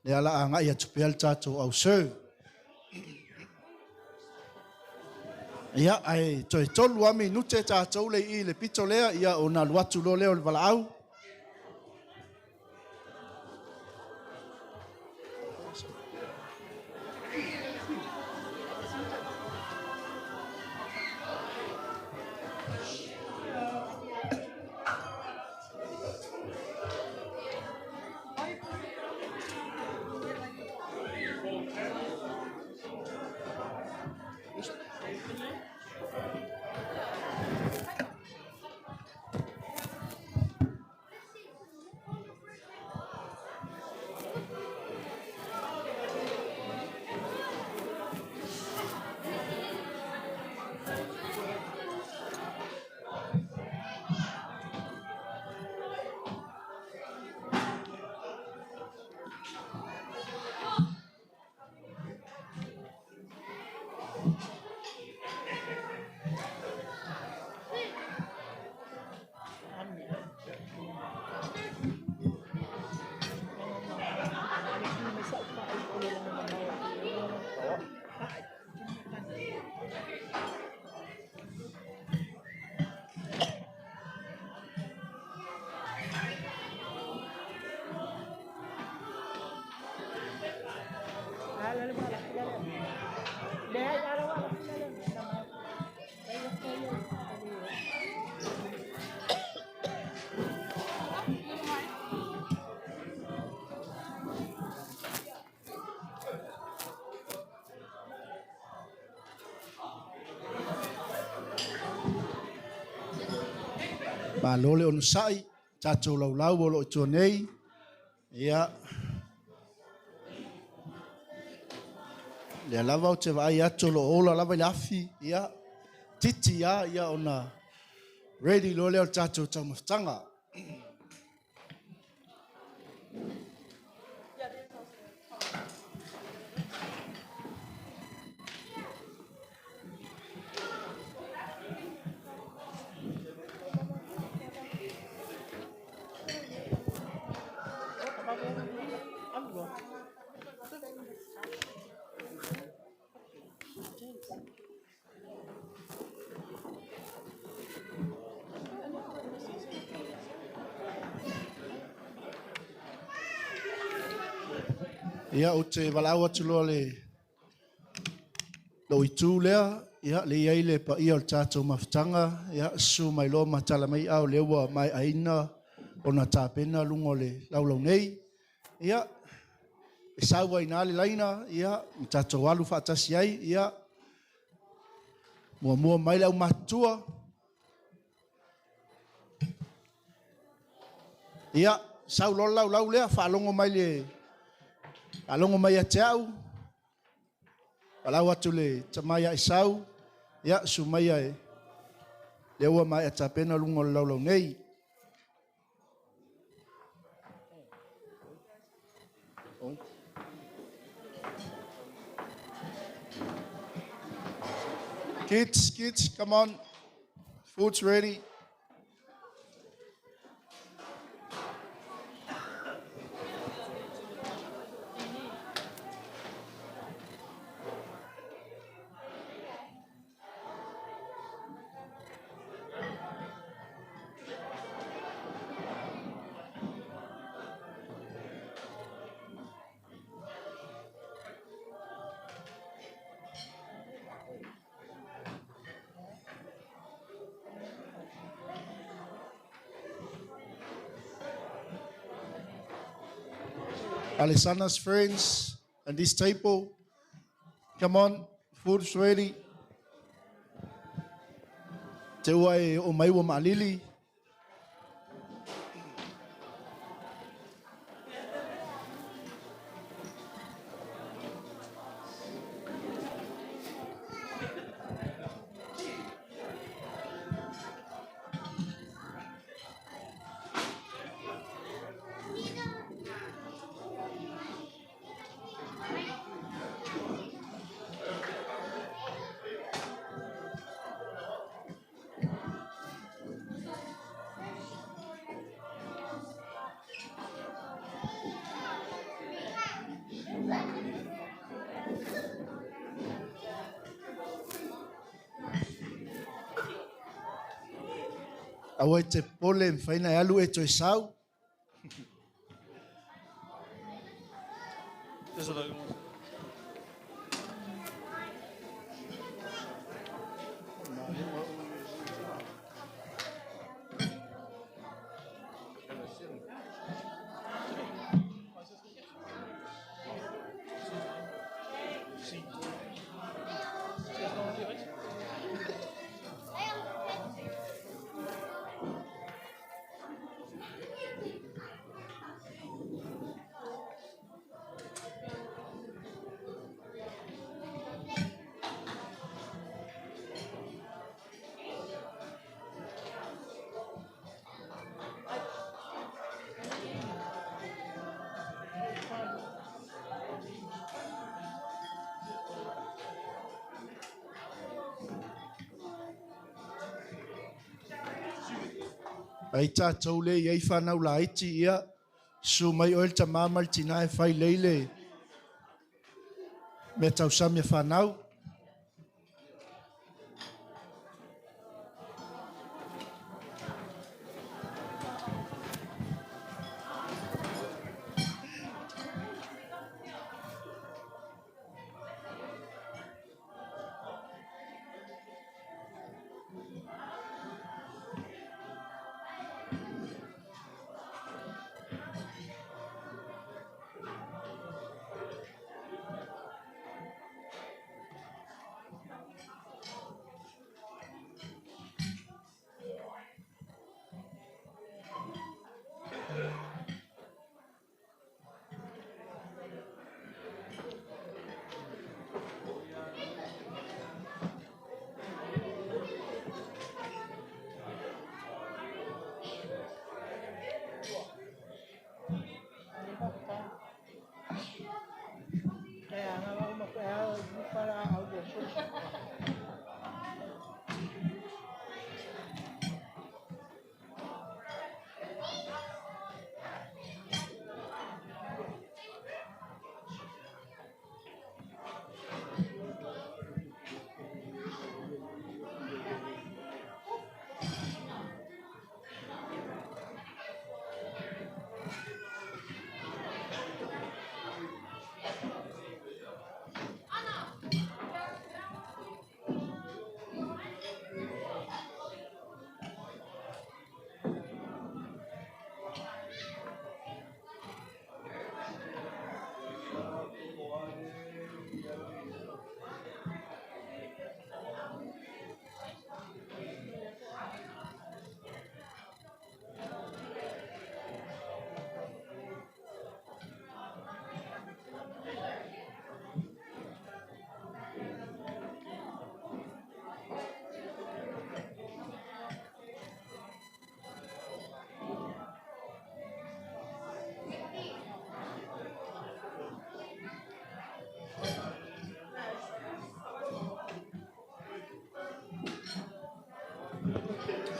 Lea o le a agai atu pea le tatou au serve. Ia, ae toe 3 lava minute tatou le i i le pito lea, ia ona alu atu loa lea o le valaau. Malo le onosai, tatou laulau o lo o i tua nei. Ia, lea lava ou te vaai atu o lo o ola lava i le afi, ia, titi lava, ia, ona ready loa lea o le tatou taumafataga. Ia, ou te valaau atu loa le lou itu lea, ia, le i ai le paia o le tatou mafutaga, ia, susu mai loa ma tala mai ao lea ua maeaina ona tapena luga o le laulau nei. Ia, e sau ai na le laina, ia, ma tatou alu faatasi ai, ia, muamua mai le aumatutua. Ia, sau loa le laulau lea, faalogo mai le faalogo mai ia te au, valaau atu le tama ia Esau, ia, susu maia e lea ua maea tapena luga o le laulau nei. Kids, kids, come on. Food's ready. Alesana's friends and this table. Come on, food's ready. Te ua e o mai ua maalili. Aua e te popole e mafai ona e alu e toe sau. Ai tatou lea e i ai fanau laiti, ia, susu mai oe le tama ma le tina e fai lelei le mea tausami a fanau.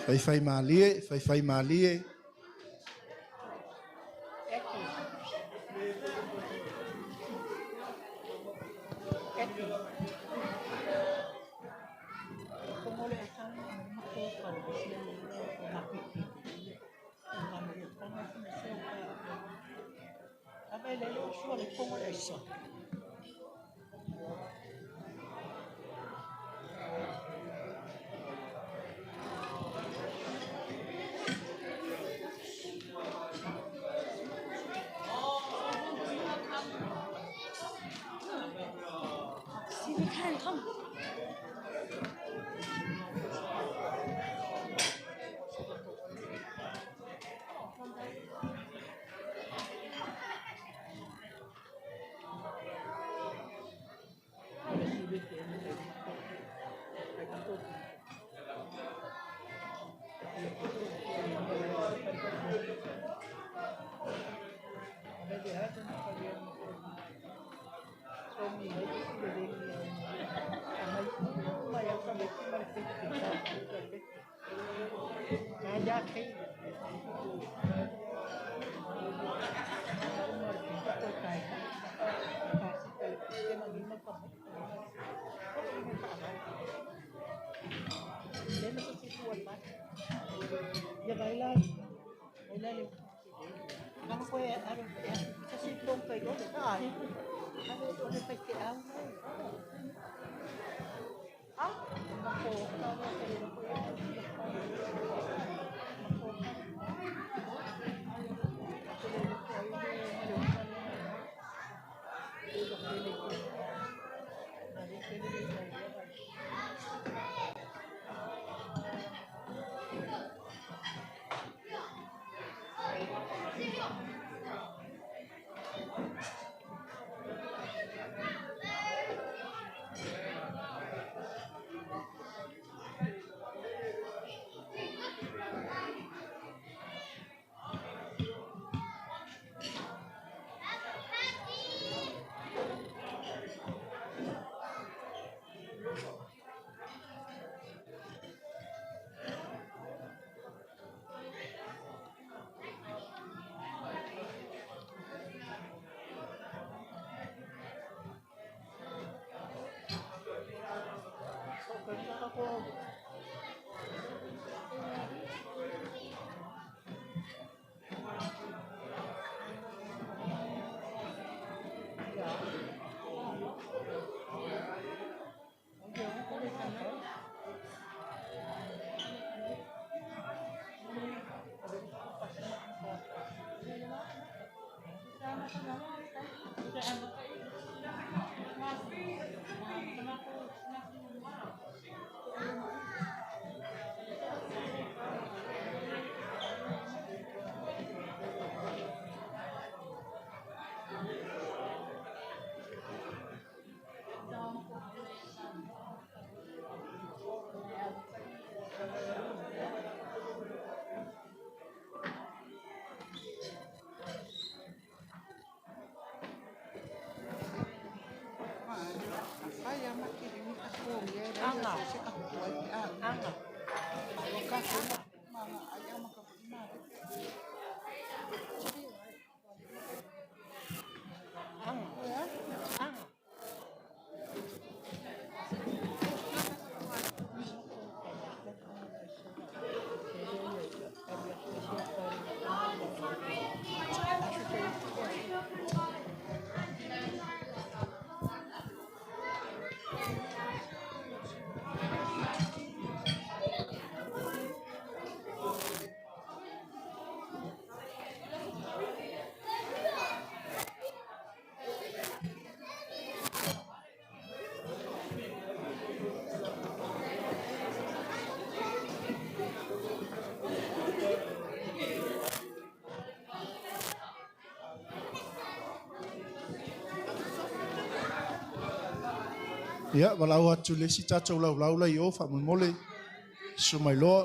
Faifaimalie, faifaimalie. Ia, valaau atu i le isi tatou laulau la i o, faamolemole, susu mai loa.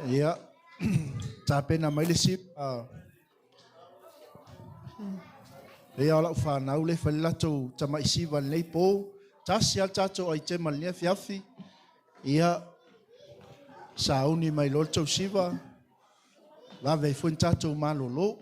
Ia, tapena mai le isi Ia o lau fanau le fai le latou tamai siva i lenei po. Tasi lava le tatou aitema i lenei afiafi. Ia, sauni mai loa le tou siva, vave ai foi ona tatou malolo.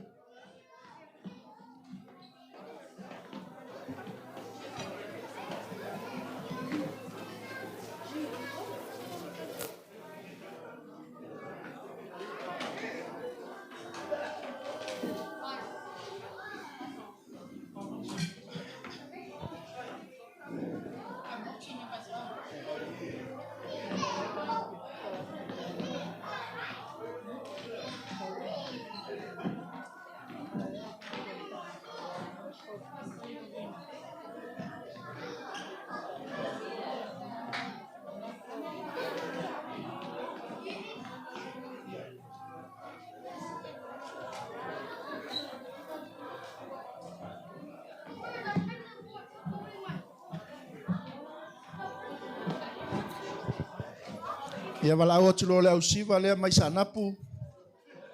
Ia valaau atu loa le ausiva lea mai Saanapu,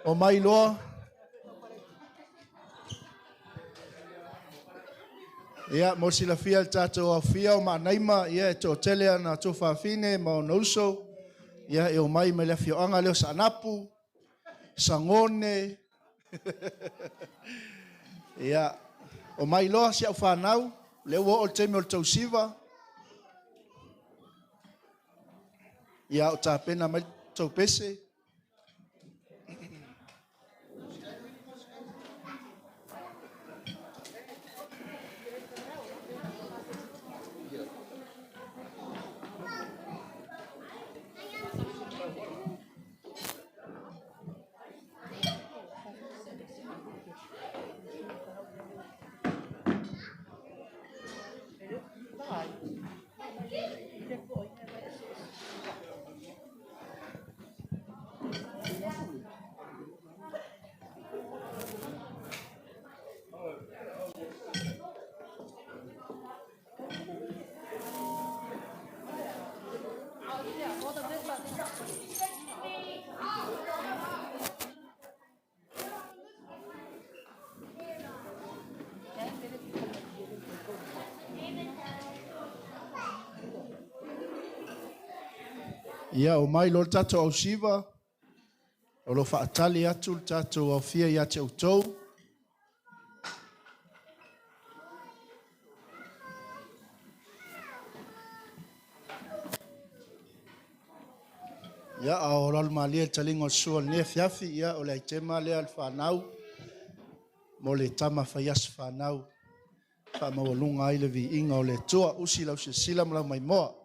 omai loa. Ia, mo le silafia e le tatou aofia o Maanaima, ia e toatele ana tuafafine ma ona uso, ia e omai mai le afioaga lea o Saanapu, Sagone. Ia, omai loa si au fanau, lea ua oo le taimi o le tausiva. Ia, o tapena mai le tou pese. Ia, omai loa le tatou ausiva, o lo o faatali atu le tatou aofia ia te outou. Ia, a o alualu malie le taliga o le sua i lenei afiafi, ia, o le aitema lea a le fanau mo le tama fai aso fanau, faamaualuga ai le viiga o le Atua. Usi lau silasila ma lau maimoa.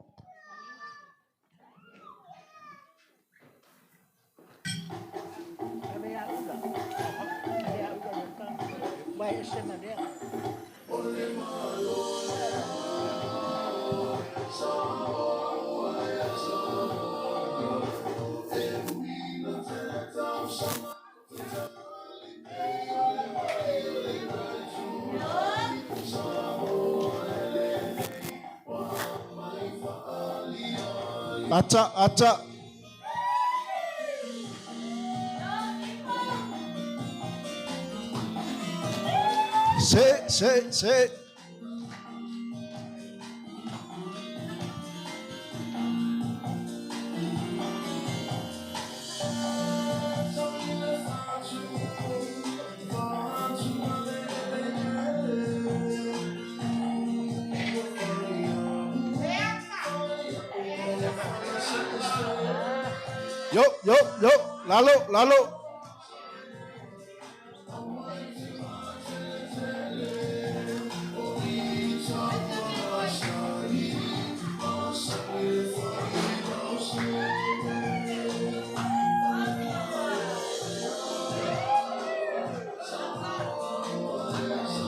Ata, ata. Se, se, se. Yo, yo, yo, lalo, lalo.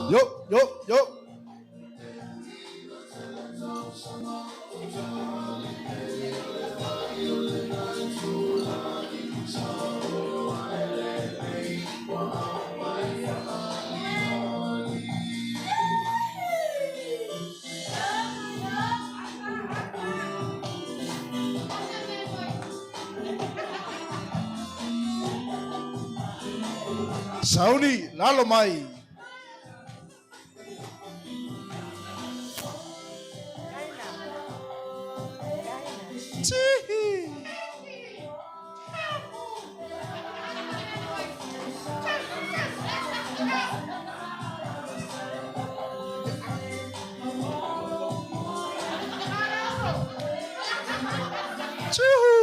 Yo, yo, yo. Sauni, lalo mai. Tihi! Tchuhu!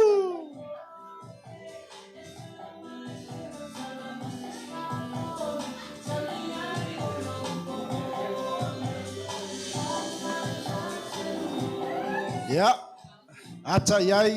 Ia, ata i ai.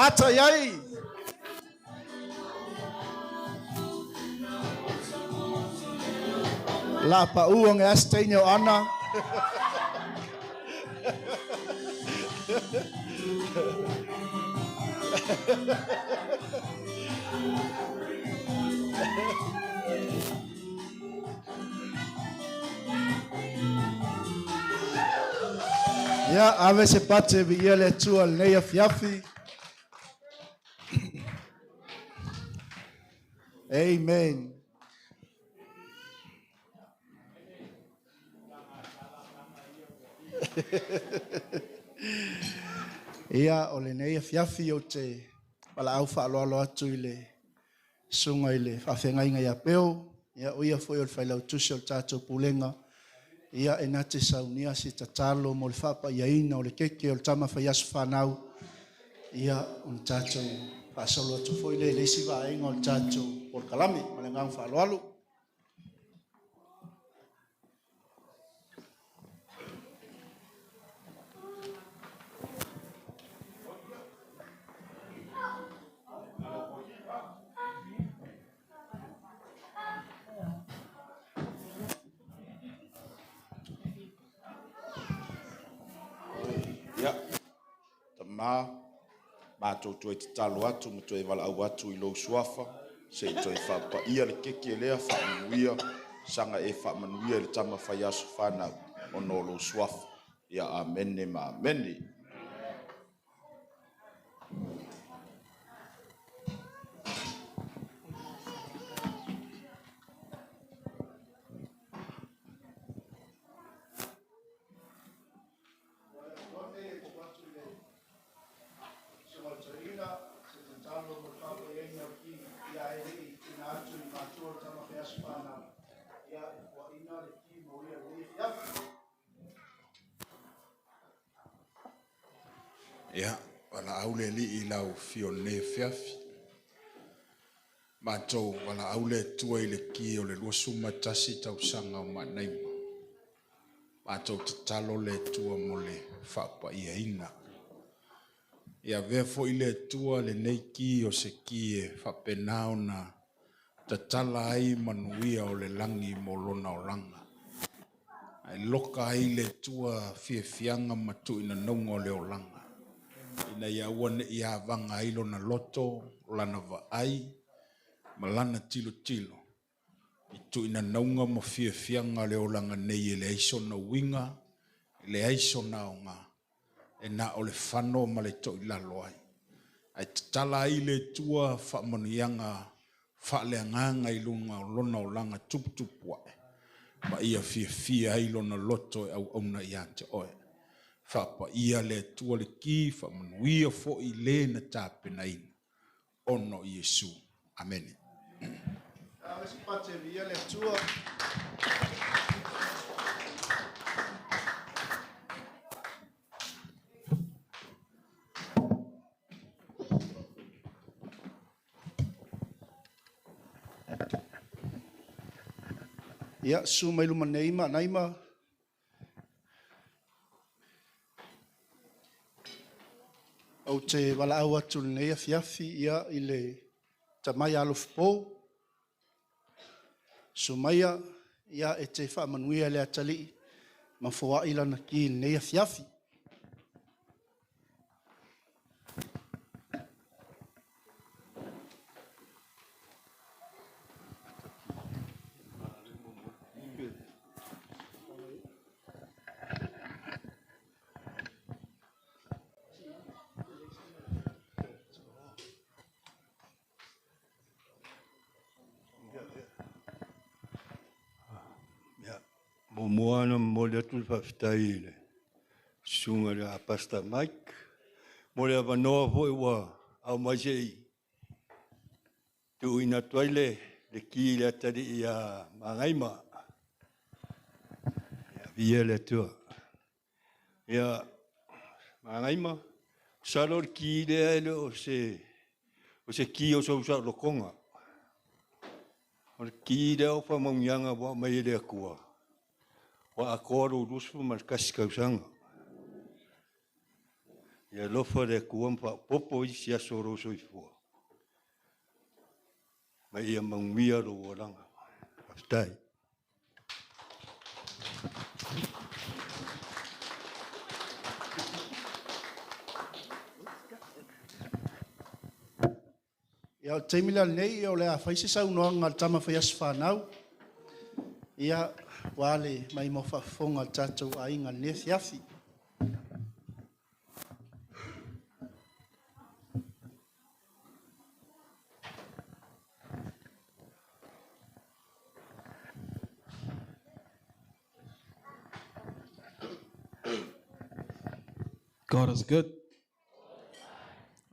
Ata i ai. La pau o nge asteine o ana. Ia, ave se pate vi ia le Atua lenei afiafi. Amen. Ia, o lenei afiafi ou te valaau faaaloalo atu i le susuga i le faafeagaiga ia Peo, ia o ia foi o le failautusi o le tatou pulega, ia e na te saunia se tatalo mo le faapaiaina o le keke o le tama fai aso fanau, ia ona tatou faasolo atu foi lea i le isi vaega o le tatou polokalame. Ma le agaga faaaloalo. Ia, Tama, matou toe tatalo atu ma toe valaau atu i lou suafa, se i toe faapaia le keke lea, faamanuia, saga e faamanuia i le tama fai aso fanau, ona o lou suafa. Ia, amene ma amene. Ia, valaau le Alii i lau afio i lenei afiafi. Matou valaau le Atua i le ki o le 21 tausaga o Maanaima. Matou tatalo le Atua mo le faapaiaina. Ia avea foi le Atua lenei ki o se ki e faapena ona tatala ai manuia o le lagi mo lona olaga. Ae loka ai le Atua fiafiaga ma tuuinanauga o le olaga, ina ia aua ne i avaga ai lona loto, lana vaai, ma lana tilotilo i tuuinanauga ma fiafiaga o le olaga nei e leai sona uiga, e leai sona aoga, e na o le fano ma le toilalo ai. Ae tatala ai le Atua faamanuiaga faaleagaga i luga o lona olaga tuputupu ae, ma ia fiafia ai lona loto e auauna ia te oe. Faapaia le Atua le ki, faamanuia foi i le na tapenaina, ona o Iesu. Amene. Ave se pate viia le Atua. Ia, susu mai luma nei ma Naima. Ou te valaau atu i lenei afiafi ia, i le tama ia Alofapo, Sumaia, ia, e te faamanuia e le Atalii ma foai lana ki i lenei afiafi. Ia, muamua ona momoli atu le faafetai i le susuga i le Pastor Mike mo le avanoa foi ua aumai se i tuuina atu ai le ki i le atalii ia Magaima. Ia, viia le Atua. Ia, Magaima, masalo o le ki lea e le o se, o se ki o sou saolotoga. O le ki lea o faamanuiaga ua aumai e le Atua, ua atoa lou 21 tausaga. Ia alofa le Atua ma faaopoopo isi aso o lou soifua, ma ia manuia lou olaga. Faafetai. Ia, o le taimi la lenei o le a fai se saunoaga a le tama fai aso fanau, ia, aua le maimoa faafofoga a le tatou aiga i lenei afiafi. God is good.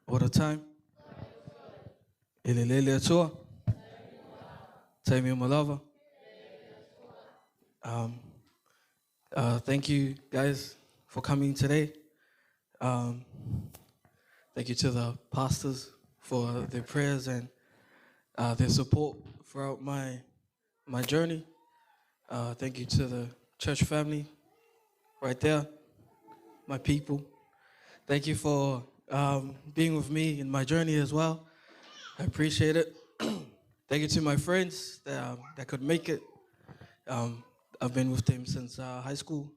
All the time. E lelei le Atua. Taimi uma lava. Thank you guys for coming today. Thank you to the pastors for their prayers and their support throughout my journey. Thank you to the church family right there, my people. Thank you for being with me in my journey as well. I appreciate it. Thank you to my friends that could make it. I've been with them since high school.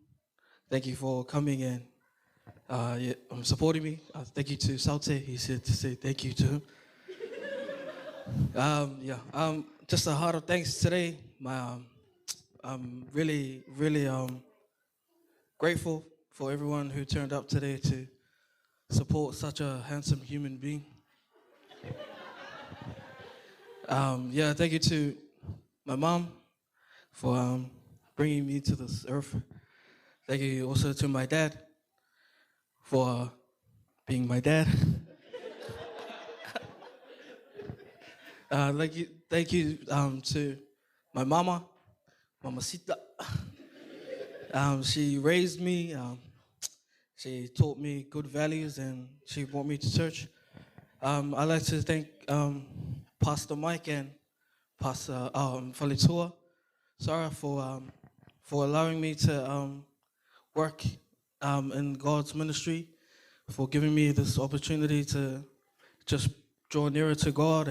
Thank you for coming and yeah, supporting me. Thank you to Saute. He said to say thank you to him. Yeah, just a heart of thanks today. I'm really, really grateful for everyone who turned up today to support such a handsome human being. Yeah, thank you to my mom for bringing me to this earth. Thank you also to my dad for being my dad. Thank you to my mama, Mamacita. She raised me. She taught me good values and she brought me to church. I'd like to thank Pastor Mike and Pastor Faletua, Sarah, for allowing me to work in God's ministry, for giving me this opportunity to just draw nearer to God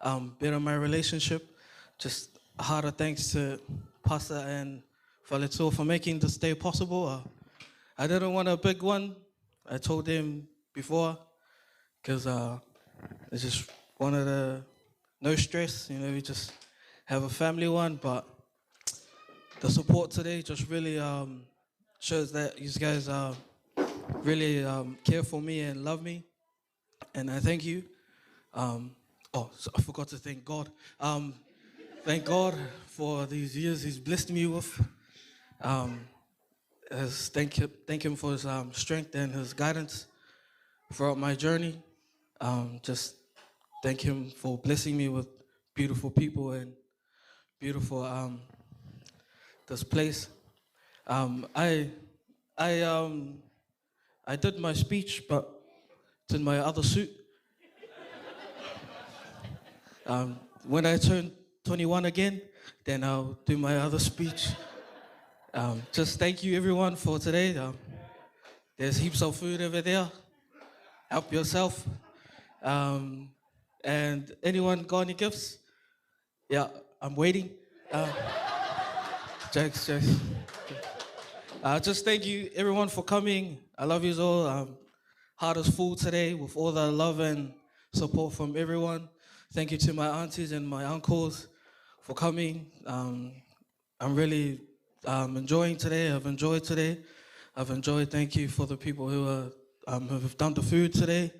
and better my relationship. Just a heart of thanks to Pastor and Faletua for making this day possible. I didn't want a big one. I told them before, because it's just one of the no stress, we just have a family one. But the support today just really shows that you guys really care for me and love me, and I thank you. Oh, so I forgot to thank God. Thank God for these years He's blessed me with. Thank Him for His strength and His guidance throughout my journey. Just thank Him for blessing me with beautiful people and beautiful this place. I did my speech, but it's in my other suit. When I turn 21 again, then I'll do my other speech. Just thank you everyone for today. There's heaps of food over there. Help yourself. And anyone got any gifts? Yeah, I'm waiting. Jokes, jokes. Just thank you everyone for coming. I love you all. Heart is full today with all the love and support from everyone. Thank you to my aunties and my uncles for coming. I'm really enjoying today. I've enjoyed today. I've enjoyed. Thank you for the people who have done the food today.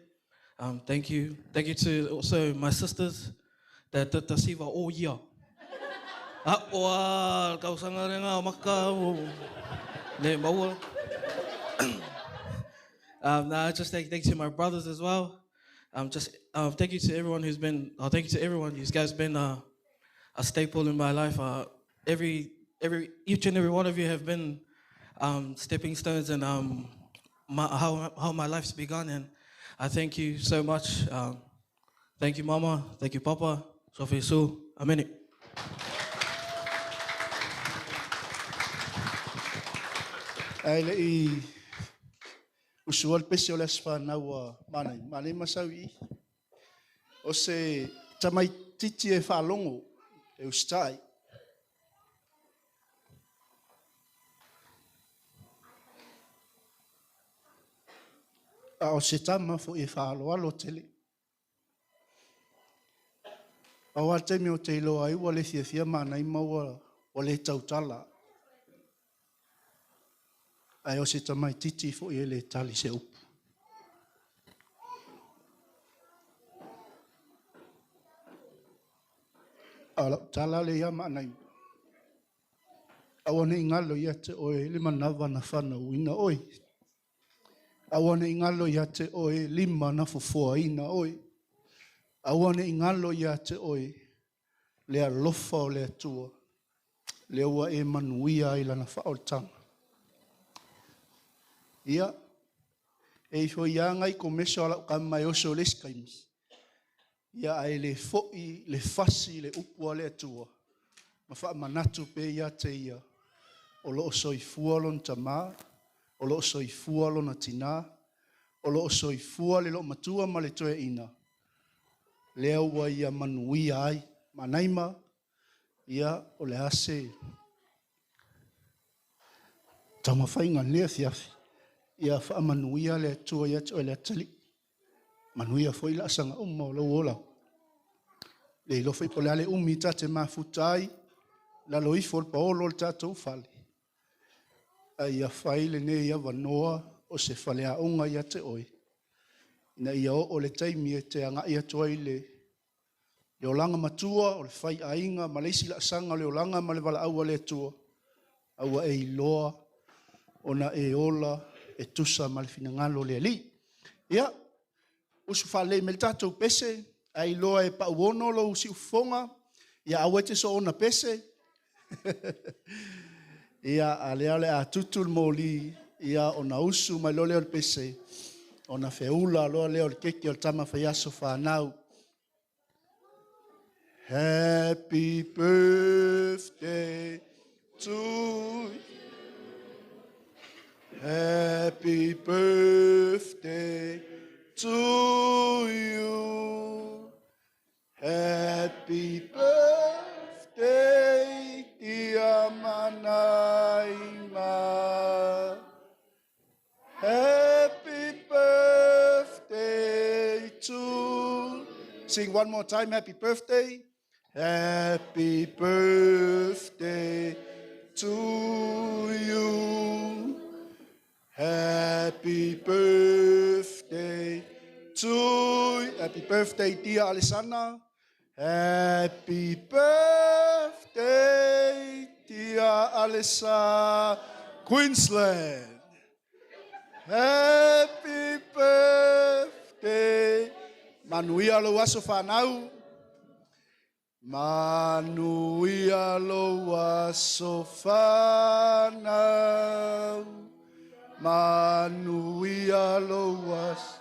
Thank you. Thank you to also my sisters that did the siva all year. Ah, oa, kausanga renga maka o le maua. Nah, just thank you to my brothers as well. Just thank you to everyone who's been. Thank you to everyone. You guys been a staple in my life. Each and every one of you have been stepping stones in how my life's begun, and I thank you so much. Thank you, Mama. Thank you, Papa. Sophie Sue. Amen. Ae le i usua le pese o le aso fanau a Manai, Manai Masau i. O se tamaititi e faalogo e usitai. A o se tama foi e faaaloalo tele. Pau lava le taimi ou te iloa ai ua le fiafia Manai ma ua le tautala. Ae o se tamaititi foi e le tali se upu. A o lau tala lea ia Maanai, aua ne i galo ia te oe le manava na fanauina oe. Aua ne i galo ia te oe lima na fofoaina oe. Aua ne i galo ia te oe le alofa o le Atua, lea ua e manuia ai lana faaolataga. Ia, e ifo ia ngai komesa o lau kama e oso le isi taimi. Ia, ae le foi le fasi le upu a le Atua, ma faamanatu pea ia te ia, o lo o soifua lona tamā, o lo o soifua lona tinā, o lo o soifua le loomatua ma le toeaina, lea ua ia manuia ai. Manaima, ia, o le a se taumafaiga i lenei afiafi, ia faamanuia le Atua ia te oe le atalii. Manuia foi laasaga uma o lou ola. Le iloa foi po o le a le umi ta te mafuta ai, lalo ifo o le paolo o le tatou fale. A ia fai lenei avanoa o se faleaoga ia te oe, ina ia oo le taimi e te agai atu ai le le olaga matua o le faiaiga ma le isi laasaga o le olaga ma le valaau a le Atua, a ua e iloa ona e ola e tusa ma le finagalo o le Alii. Ia, usu faalelei mai le tatou pese, a iloa e pauono lou siufofoga, ia aua e te soona pese. Ia, a lea o le a tutu le moli, ia ona usu mai loa lea o le pese, ona feula loa lea o le keke o le tama faiaso fanau. Happy birthday to you. Happy birthday to you. Happy birthday, dear Manaima. Happy birthday to. Sing one more time, happy birthday. Happy birthday to you. Happy birthday to Happy birthday, dear Alessandra. Happy birthday, dear Alessa Queensland. Happy birthday. Manuia lou aso fanau. Manuia lou aso fanau. Manuia lou aso.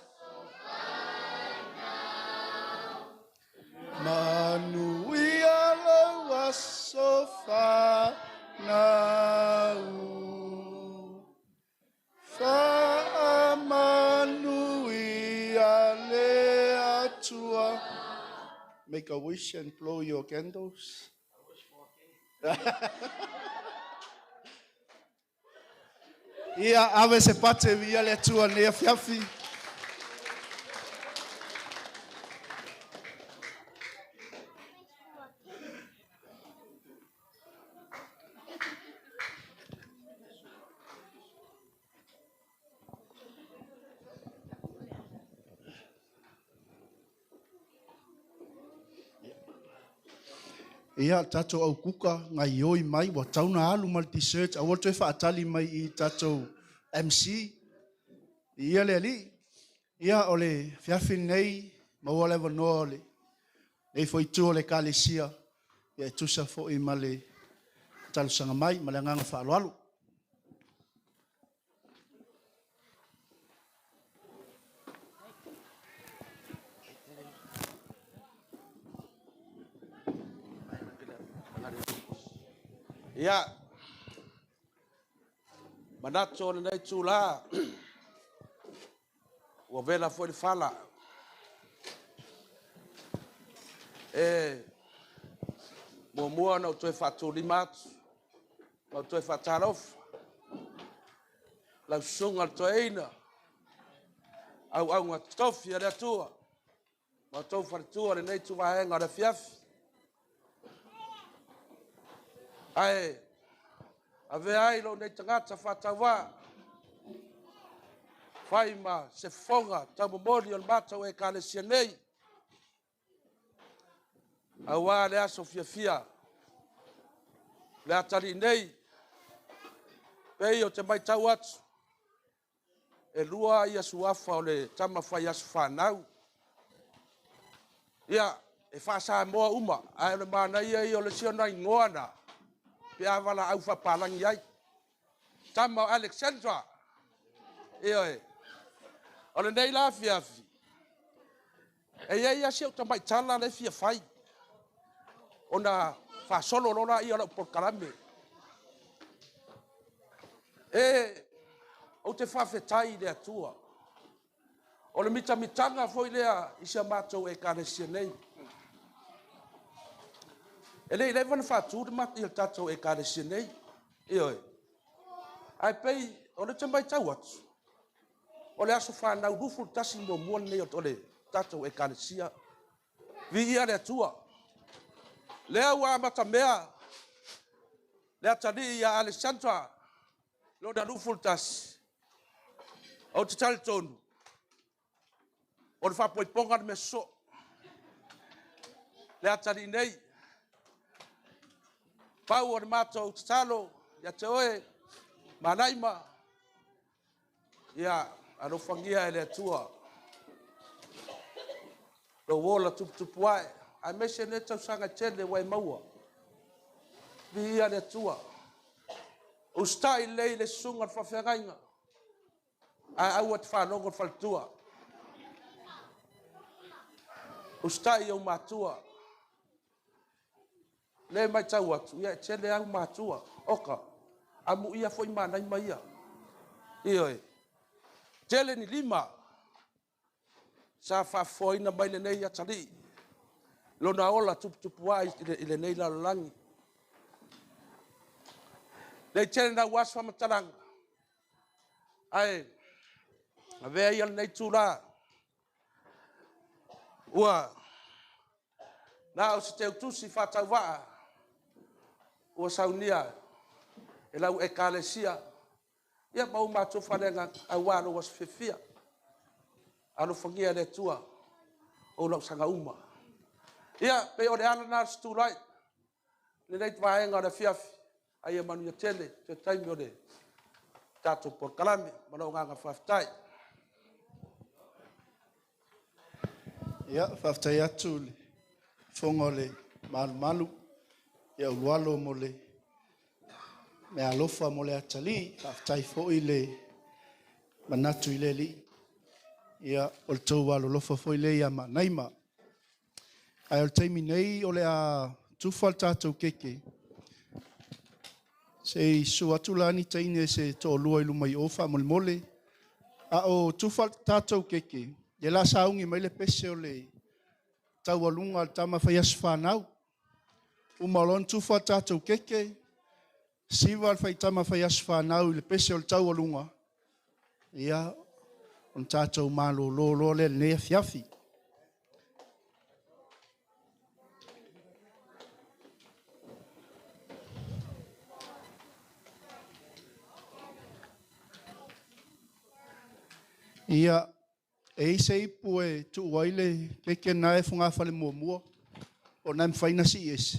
Manuia lou aso fanau. Faamanuia. Make a wish and blow your candles. Ia, ave se pate viia le Atua i lenei afiafi. Ia, le tatou au kuka, gaioi mai, ua tatau ona alu ma le dessert, aua le toe faatali mai i tatou MC. Viia le Alii. Ia, o le afiafi lenei, maua le avanoa o lenei foi itu o le Ekalesia, ia e tusa foi ma le talosaga mai. Ma le agaga faaaloalo. Ia, manatu o lenei itula, ua vela foi le fala. E muamua ona ou toe faatulima atu ma ou toe faatalofa lau susuga i le toeaina, auauna totofi a le Atua ma outou faletua i lenei ituvaega o le afiafi. Ae avea ai lou nei tagata faatauvaa, fai ma se fofoga taumomoli o le matou ekalesia nei, aua le aso fiafia le atalii nei, pei ou te matau atu, e 2 suafa o le tama fai aso fanau. Ia, e faa-Samoa uma, ae o le manaia ia o le isi ona igoa na, pe a valaau faapalagi ai. Tama o Alexandra, ioe. O lenei la afiafi, e i ai lava si ou tamai tala lea e fia fai, ona faasolo loa lea o lau polokalame. Ou te faafetai i le Atua. O le mitamitaga foi lea i si a matou ekalesia nei. E le i leva ona faatu le tatou ekalesia nei. Ioe. Ae pei o lea ou te matau atu, o le aso fanau 21 muamua lenei o le tatou ekalesia. Viia le Atua. Lea ua amatamea le atalii ia Alexandra lona 21, ou te talitonu, o le faaipoipoga le mea sosoo. Le atalii nei, pau o le matou tatalo ia te oe Malaima, ia alofagia e le Atua lou ola tuputupu ae, aemaise lenei tausaga e tele ua e maua. Viia le Atua. Usitai lelei i le susuga i le faafeagaiga, ae aua e te faalogo i le faletua. Usitai i ou matua. O lea e matau atu, ia e tele lava au matua. Oka, amuia foi Malaima ia. Ioe. Tele ni lima sa faafofoaina mai lenei atalii, lona ola tuputupuae i lenei lalolagi. Le tele naua se faamatalaga, ae avea ia lenei itula ua na o se teutusi faatauvaa ua saunia e lau ekalesia ia ma o matou faaleagaga aua lou aso fiafia. Alofagia e le Atua ou lausaga uma. Ia, pei o le ala lena o se tulai i lenei vaega o le afiafi, a ia manuia tele toe taimi o le tatou polokalame. Ma lou agaga faafetai. Ia, faafetai atu i le fofoga o le malumalu ia Ulualo mo le meaalofa mo le atalii. Faafetai foi le manatu i le Alii. Ia, o le tou alolofa foi lea ia Maanaima. Ae o le taimi nei o le a tufa le tatou keke. Se i susu atu la ni teine se toalua i luma i o faamolemole. A o tufa le tatou keke, ia o le a sauni mai le pese o le taualuga a le tama fai aso fanau. Uma loa ona tufa tatou keke, siva le faitama fai aso fanau i le pese o le taualuga, ia, ona tatou malolo loa lea i lenei afiafi. Ia, e i ai se ipu e tuu ai le keke lena e fogafale muamua, o lena e mafai ona sii ese?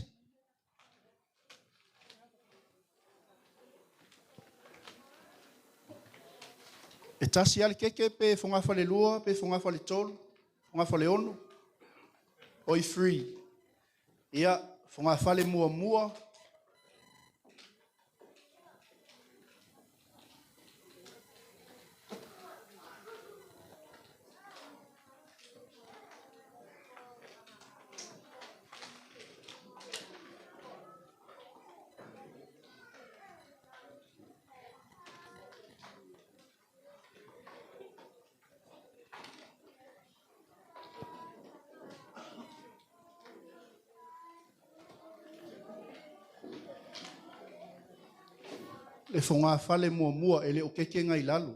E tasi lava le keke pe fogafale lua pe fogafale tolu, fogafale ono? Oi, three. Ia, fogafale muamua. Le fogafale muamua e le o keke na i lalo.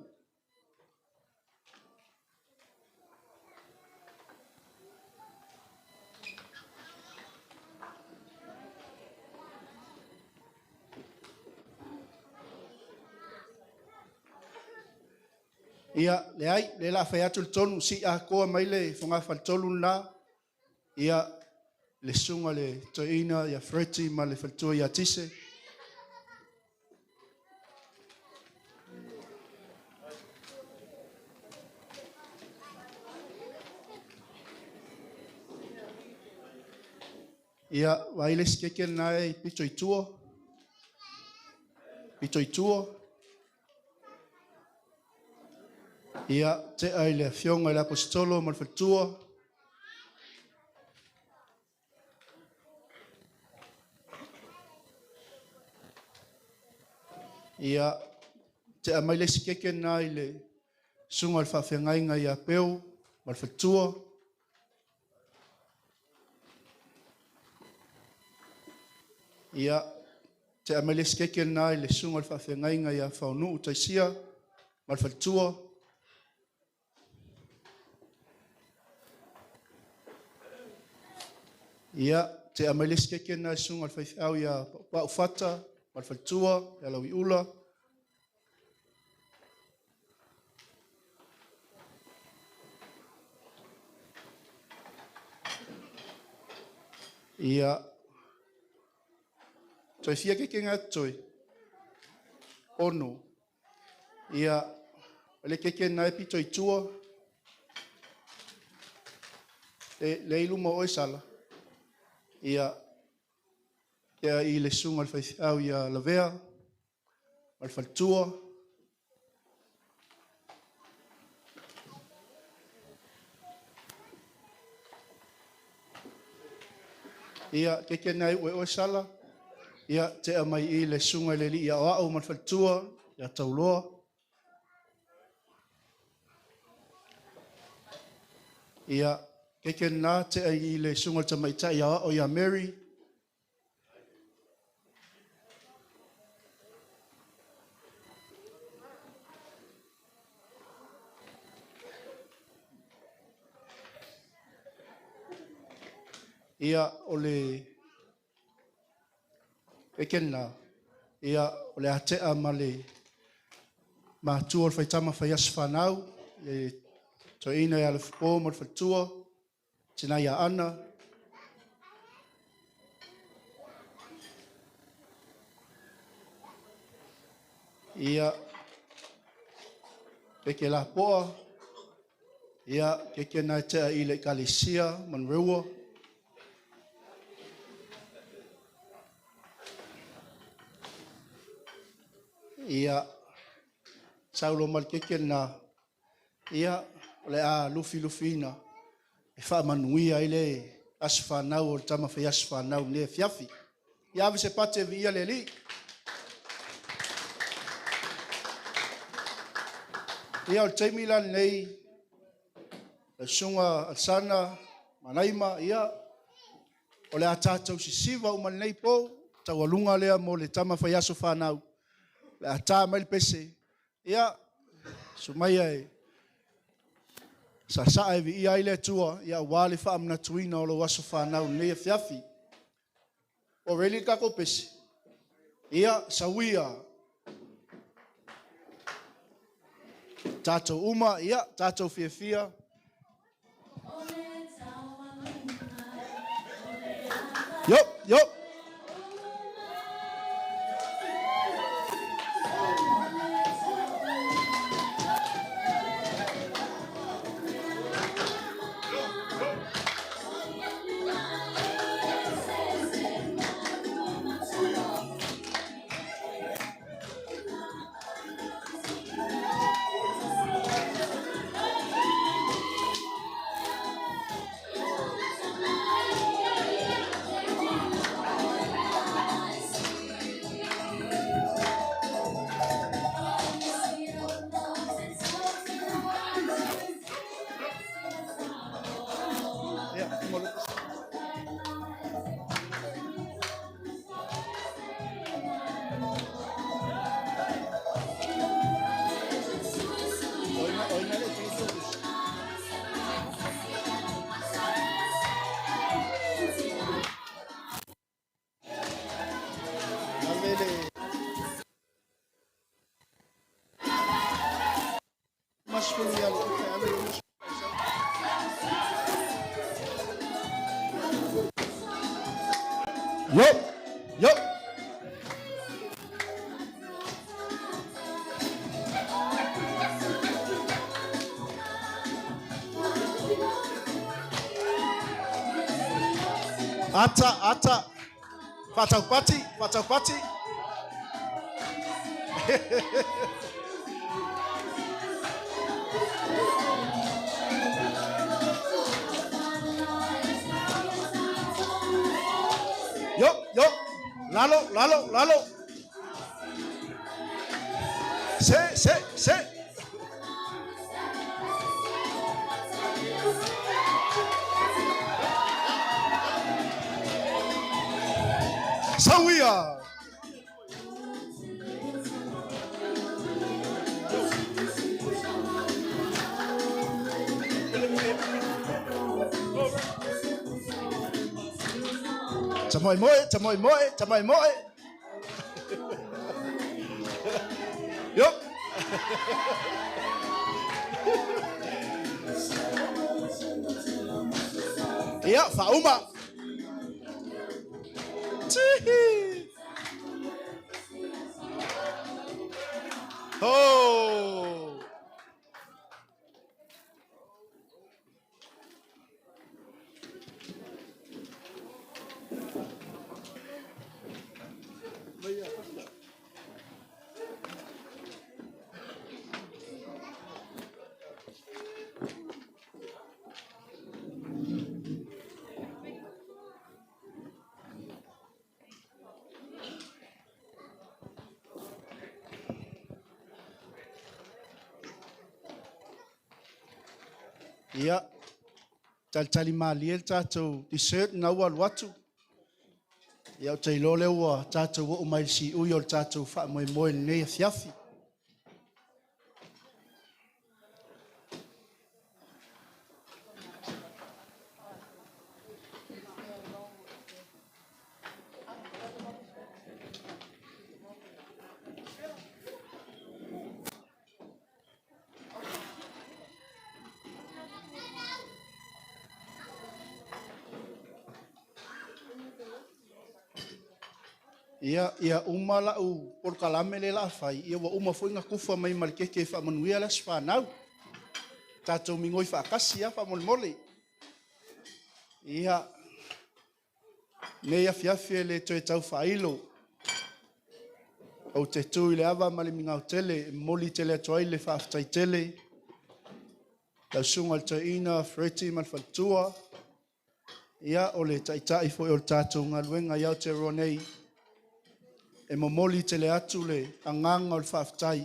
Ia, leai, lea o le a fai atu le tonu, sii atoa mai le fogafale-tolu lena, ia, le susuga i le toeaina ia Freddie ma le faletua ia Tise. Ia, vaai le isi keke lena e pito i tua. Pito i tua. Ia, tea i le afioga i le Aposetolo ma le faletua. Ia, tea mai le isi keke lena i le susuga i le faafeagaiga ia Peu ma le faletua. Ia, tea mai le isi keke lena i le susuga i le faafeagaiga ia Faonuu Taisia ma le faletua. Ia, tea mai le isi keke lena i le susuga i le faifeau ia Paupau Fata ma le faletua ia Lauiula. Ia, toe fia keke ngā toe? Ono. Ia, le keke nā e pito i tua. Le, le i luma o oe sala. Ia, ia i le susuga i le faifeau ia Lavea ma le faletua. Ia, keke nai ue oe sala. Ia, tea mai i le susuga i le alii aoao ma le faletua ia Tauloa. Ia, keke nā tea i le susuga i le tamaitai aoao ia Mary. Ia, o le keke lena, ia, o le atea ma le matua o le faitama fai aso fanau, le toeaina ia Alofapo ma le faletua, tina ia Ana. Ia, keke lapoa, ia, keke nai tea i le ekalesia, Manureua. Ia, saulo ma le keke lena, ia, o le a lufilufiina e faamanuia ai le aso fanau o le tama fai aso fanau i lenei afiafi. Ia ave se pate viia le Alii. Ia, o le taimi la lenei, le susuga Alsana, Manaima, ia, o le a tatou sisiva uma lenei po, taualuga lea mo le tama faiaso fanau, le a tā mai le pese, ia, sumaia e sasaa e viia ai le Atua, ia aua le faamanatuina o lou aso fanau lenei afiafi. Ua ready le tatou pese? Ia, sauia. Tatou uma, ia, tatou fiafia. Yo, yo. Yo, yo. Ata, ata. Whataupati, whataupati. Yo, yo. Lalo, lalo, lalo. Se, se, se. Sauia. Tamoe moe, tamoe moe, tamoe moe. Yo. Ia, faauma. Tihi. Oh. Ia, talitali malie le tatou dessert na ua alu atu. Ia, ou te iloa lea ua tatou oo mai le siui o le tatou faamoemoe i lenei afiafi. Ia, ia uma lau polokalame lea la fai, ia ua uma foi na kufa mai ma le keke e faamanuia le aso fanau. Tatou migoi faatasi a faamolemole. Ia, nei afiafi e le toe tau faailo. Ou te tu i le ava ma le migao tele, e momoli tele atu ai le faafetai tele. Lau susuga i le toeaina Fereti ma le faletua. Ia, o le taitai foi o le tatou galuega i Aotearoa nei. E momoli tele atu le agaga o le faafetai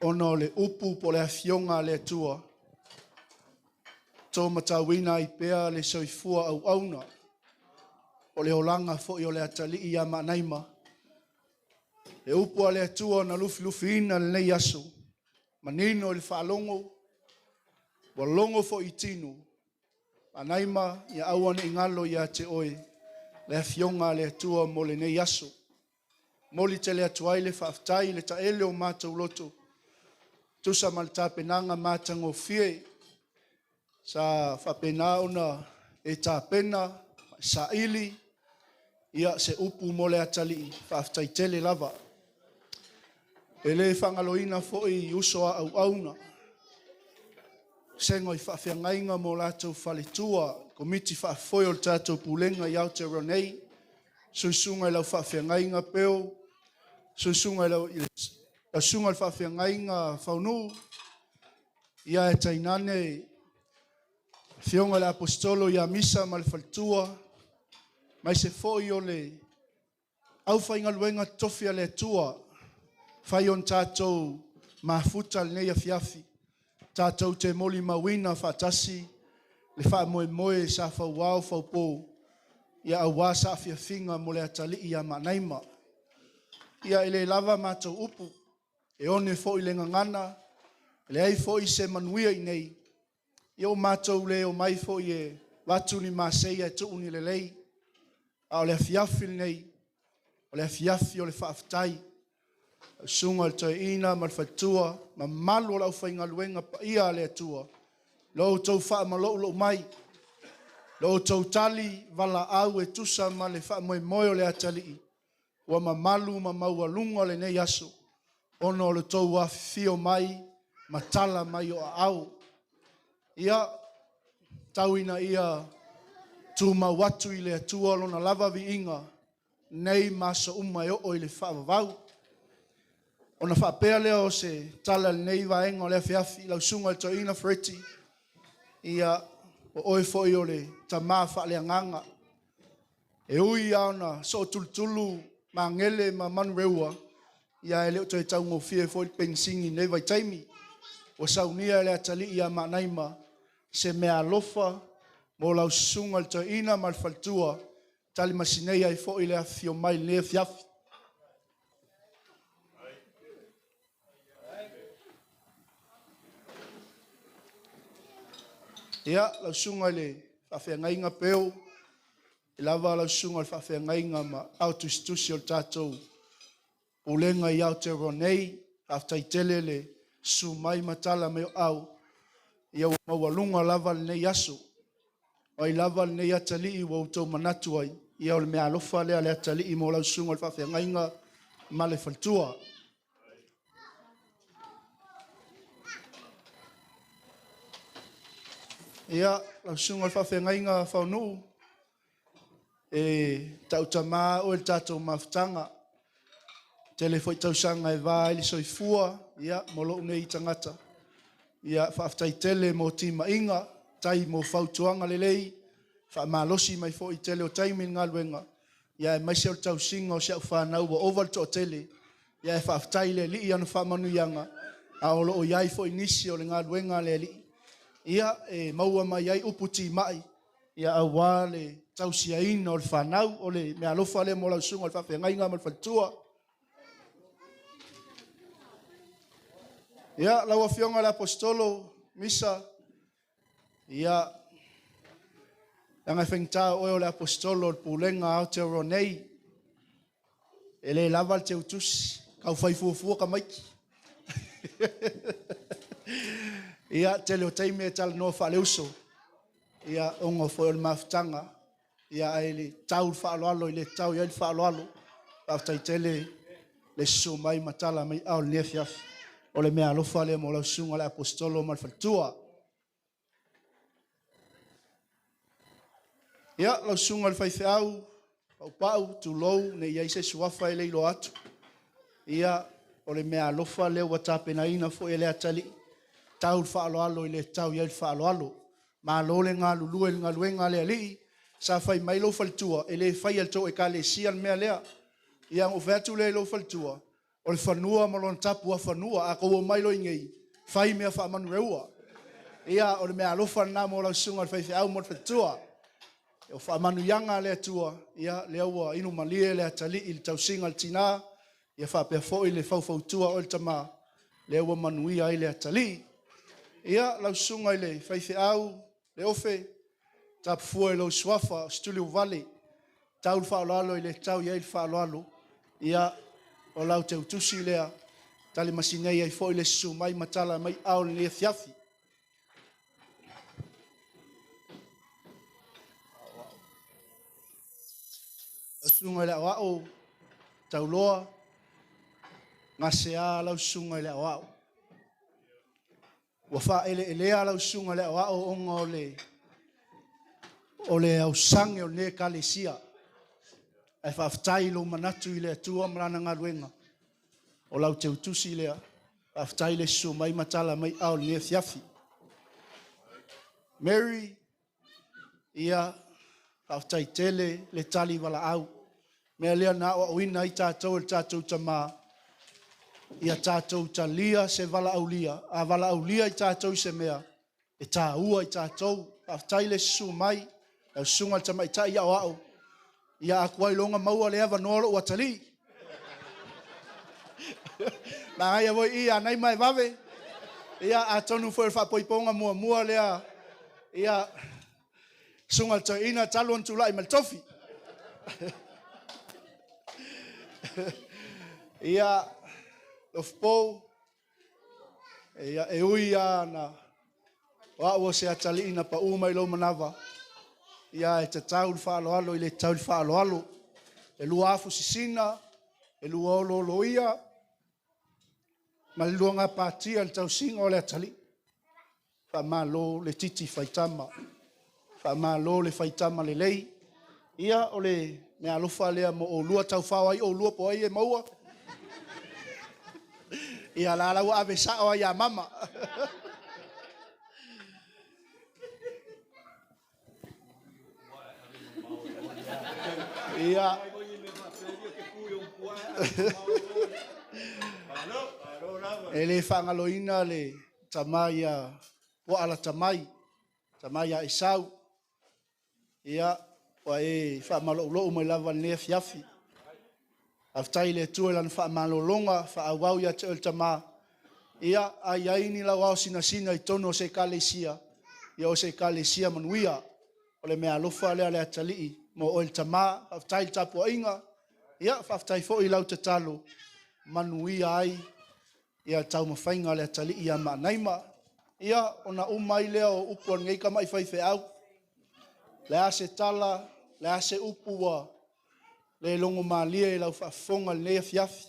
ona o le upu po o le afioga a le Atua. Tōmatauina ai pea le soifua auauna, o le olaga foi o le atalii ia Maanaima. Le upu a le Atua na lufilufiina lenei aso, manino i le faalogo, ua logo foi i tino, Maanaima ia aua ne i galo ia te oe le Afioga a le Atua mo lenei aso. Momoli tele atu ai le faafetai i le taele o matou loto, tusa ma le tapenaga matagofie sa faapena ona e tapena ma e saili ia se upu mo le atalii, faafetai tele lava. E le faagaloina foi uso a auauna, vasega i faafeagaiga ma o latou faletua, Komiti Faafoe o le tatou Pulega i Aotearoa nei, susuga i lau faafeagaiga Bill, susuga i lau susuga i le faafeagaiga Faunu, ia ae tainane Afioga i le Aposetolo ia Misa ma le faletua, aemaise foi o le aufaigaluega totofi a le Atua, fai ona tatou mafuta lenei afiafi, tatou te molimauina faatasi le faamoemoe sa fauao faupo ia aua saafiafiga mo le atalii ia Maanaima. Ia e le lava matou upu, e one foi le gagana, e leai foi se manuia i inei, ia ua matou le omai foi e avatu ni masei ae tuu ni lelei, a o le afiafi lenei, o le afiafi o le faafetai. Lau Susuga i le Toeaina ma le faletua, mamalu o le aufaigaluega paia a le Atua, lo outou faamaloulou mai, lo outou tali valaau e tusa ma le faamoemoe o le atalii, ua mamalu ma maualuga lenei aso ona o le tou afifio mai ma tala mai o aao. Ia, tau ina ia tumau atu i le Atua Lona lava viiga nei ma aso uma e oo i le faavavau. Ona faapea lea o se tala i lenei vaega o le afiafi, lau Susuga i le Toeaina Fereti, ia, o oe foi o le tama faaleagaga. E ui lava ona sootulutulu Magele ma Manureua, ia ae le o toe taugofie foi le penisini i lenei vaitaimi. Ua saunia e le atalii ia Maanaima se meaalofa mo lau susuga i le toeaina ma le faletua, talimasineia ai foi le afifio mai i lenei afiafi. Ia, lau susuga i le faafeagaiga Bill, e lava lau susuga i le faafeagaiga ma ao tusitusi o le tatou Pulega i Aotearoa nei, faafetai tele le susu mai ma tala mai o aao, ia ua maualuga lava lenei aso. O ai lava lenei atalii ua outou manatu ai, ia o le meaalofa lea a le atalii mo lau susuga i le faafeagaiga ma le faletua. Ia, lau susuga i le faafeagaiga Faunuu, E tautama oe i le tatou mafutaga. Tele foi tausaga e va ai le soifua ia ma lou nei tagata. Ia faafetai tele mo timaiga, faafetai mo fautuaga lelei, faamalosi mai foi i le tele o taimi i le galuega, ia aemaise o le tausiga o si au fanau ua ova le toatele. Ia ae faafetai i le Alii i ana faamanuiaga, a o lo o i ai foi nisi o le galuega a le Alii ia e maua mai ai upu timai ia aua le tausiaina o le fanau. O le meaalofa lea mo lau susuga i le faafeagaiga ma le faletua. Ia, lau Afioga i le Aposetolo Misa, ia, leaga e faigata o oe o le Aposetolo o le Pulega a Aotearoa nei. E le lava le teutusi, tau fai fuafua tamaiti. Ia, tele o taimi e talanoa faaleuso, ia, ona foi o le mafutaga, ia ae le tau le faaaloalo i le tau i ai le faaaloalo. Faafetai tele le susu mai ma tala mai aao i lenei afiafi. O le meaalofa lea mo lau susuga i le Aposetolo ma le faletua. Ia, lau susuga i le faifeau, paupau, tulou, ne i i ai se suafa e le iloa atu. Ia, o le meaalofa lea ua tapenaina foi e le atalii, tau le faaaloalo i le tau i ai le faaaloalo. Malo le galulue i le galuega a le Alii. Sa fai mai lou faletua, e le faia e le tou Ekalesia le mea lea. Ia ona ou fai atu lea i lou faletua, o le fanua ma lona tapuafanua, a outou omai loa i inei, fai mea faamanureua. Ia, o le mea alofa lena mo lau susuga i le faifeau mo le faletua. O faamanuiaga a le Atua, ia, lea ua inu malie le atalii i le tausiga a le tinā, ia faapea foi le faufautua a oe le tamā, lea ua manuia ai le atalii. Ia, lau susuga i le faifeau Leofe, tapufua i lou suafa o Situliuvale, tau le faaaloalo e le tau i ai le faaaloalo. Ia, o lau teutusi lea, talimasinei ai foi le susu mai ma tala mai ao i lenei afiafi. Lau susuga i le Aoao Tauloa, gasea lau susuga i le Aoao. Ua faaeleelea lau susuga i le Aoao ona o le ausage o lenei Ekalesia. Ae faafetai i lou manatu i le Atua ma Lana galuega, o lau teutusi lea. Faafetai le susu mai ma tala mai ao i lenei afiafi. Mary, ia, faafetai tele le tali valaau. Mea lea na aoaoina ai tatou e le tatou tamā, ia tatou talia se valaaulia. A valaaulia i tatou i se mea, e taua i tatou. Faafetai le susu mai, lau susuga i le tamaitai aoao, ia a tuai loa ona maua lea avanoa lou atalii. Manaia foi i ia Naima e vave. Ia atonu foi o le faaipoipoga muamua lea, ia, susuga i le toeaina talu ona tulai mai le tofi. Ia, Lofopou, ia, e ui lava na o au o se atalii na pau mai lou manava, ia e tatau le faaaloalo i le tatau i le faaaloalo. E lua afu sisina, e lua olooloia, ma le lua gapatia i le tausiga o le atalii. Faamalo le titi faitama, faamalo le faitama lelei. Ia, o le meaalofa lea mo oulua, taufao ai oulua po o ai e maua. Ia la la ua ave sao lava ia mama. Ia. E le faagaloina le tama ia Puaa Lata mai, tama ia Esau. Ia, ua e faamaloulou mai lava i lenei afiafi. Faafetai i le Atua i Lana faamalologa faaauau ia te oe le tama. Ia, a i ai ni lau ao sinasina i totonu o se ekalesia, ia o se ekalesia manuia. O le meaalofa lea a le atalii mo oe le tama. Faafetai i le tapuaiga, ia faafetai foi i lau tatalo, manuia ai ia taumafaiga a le atalii ia Maanaima. Ia, ona uma ai lea o upu a lenei tamai faifeau. Le a se tala, le a se upu ua le logomalie i lau faafofoga i lenei afiafi,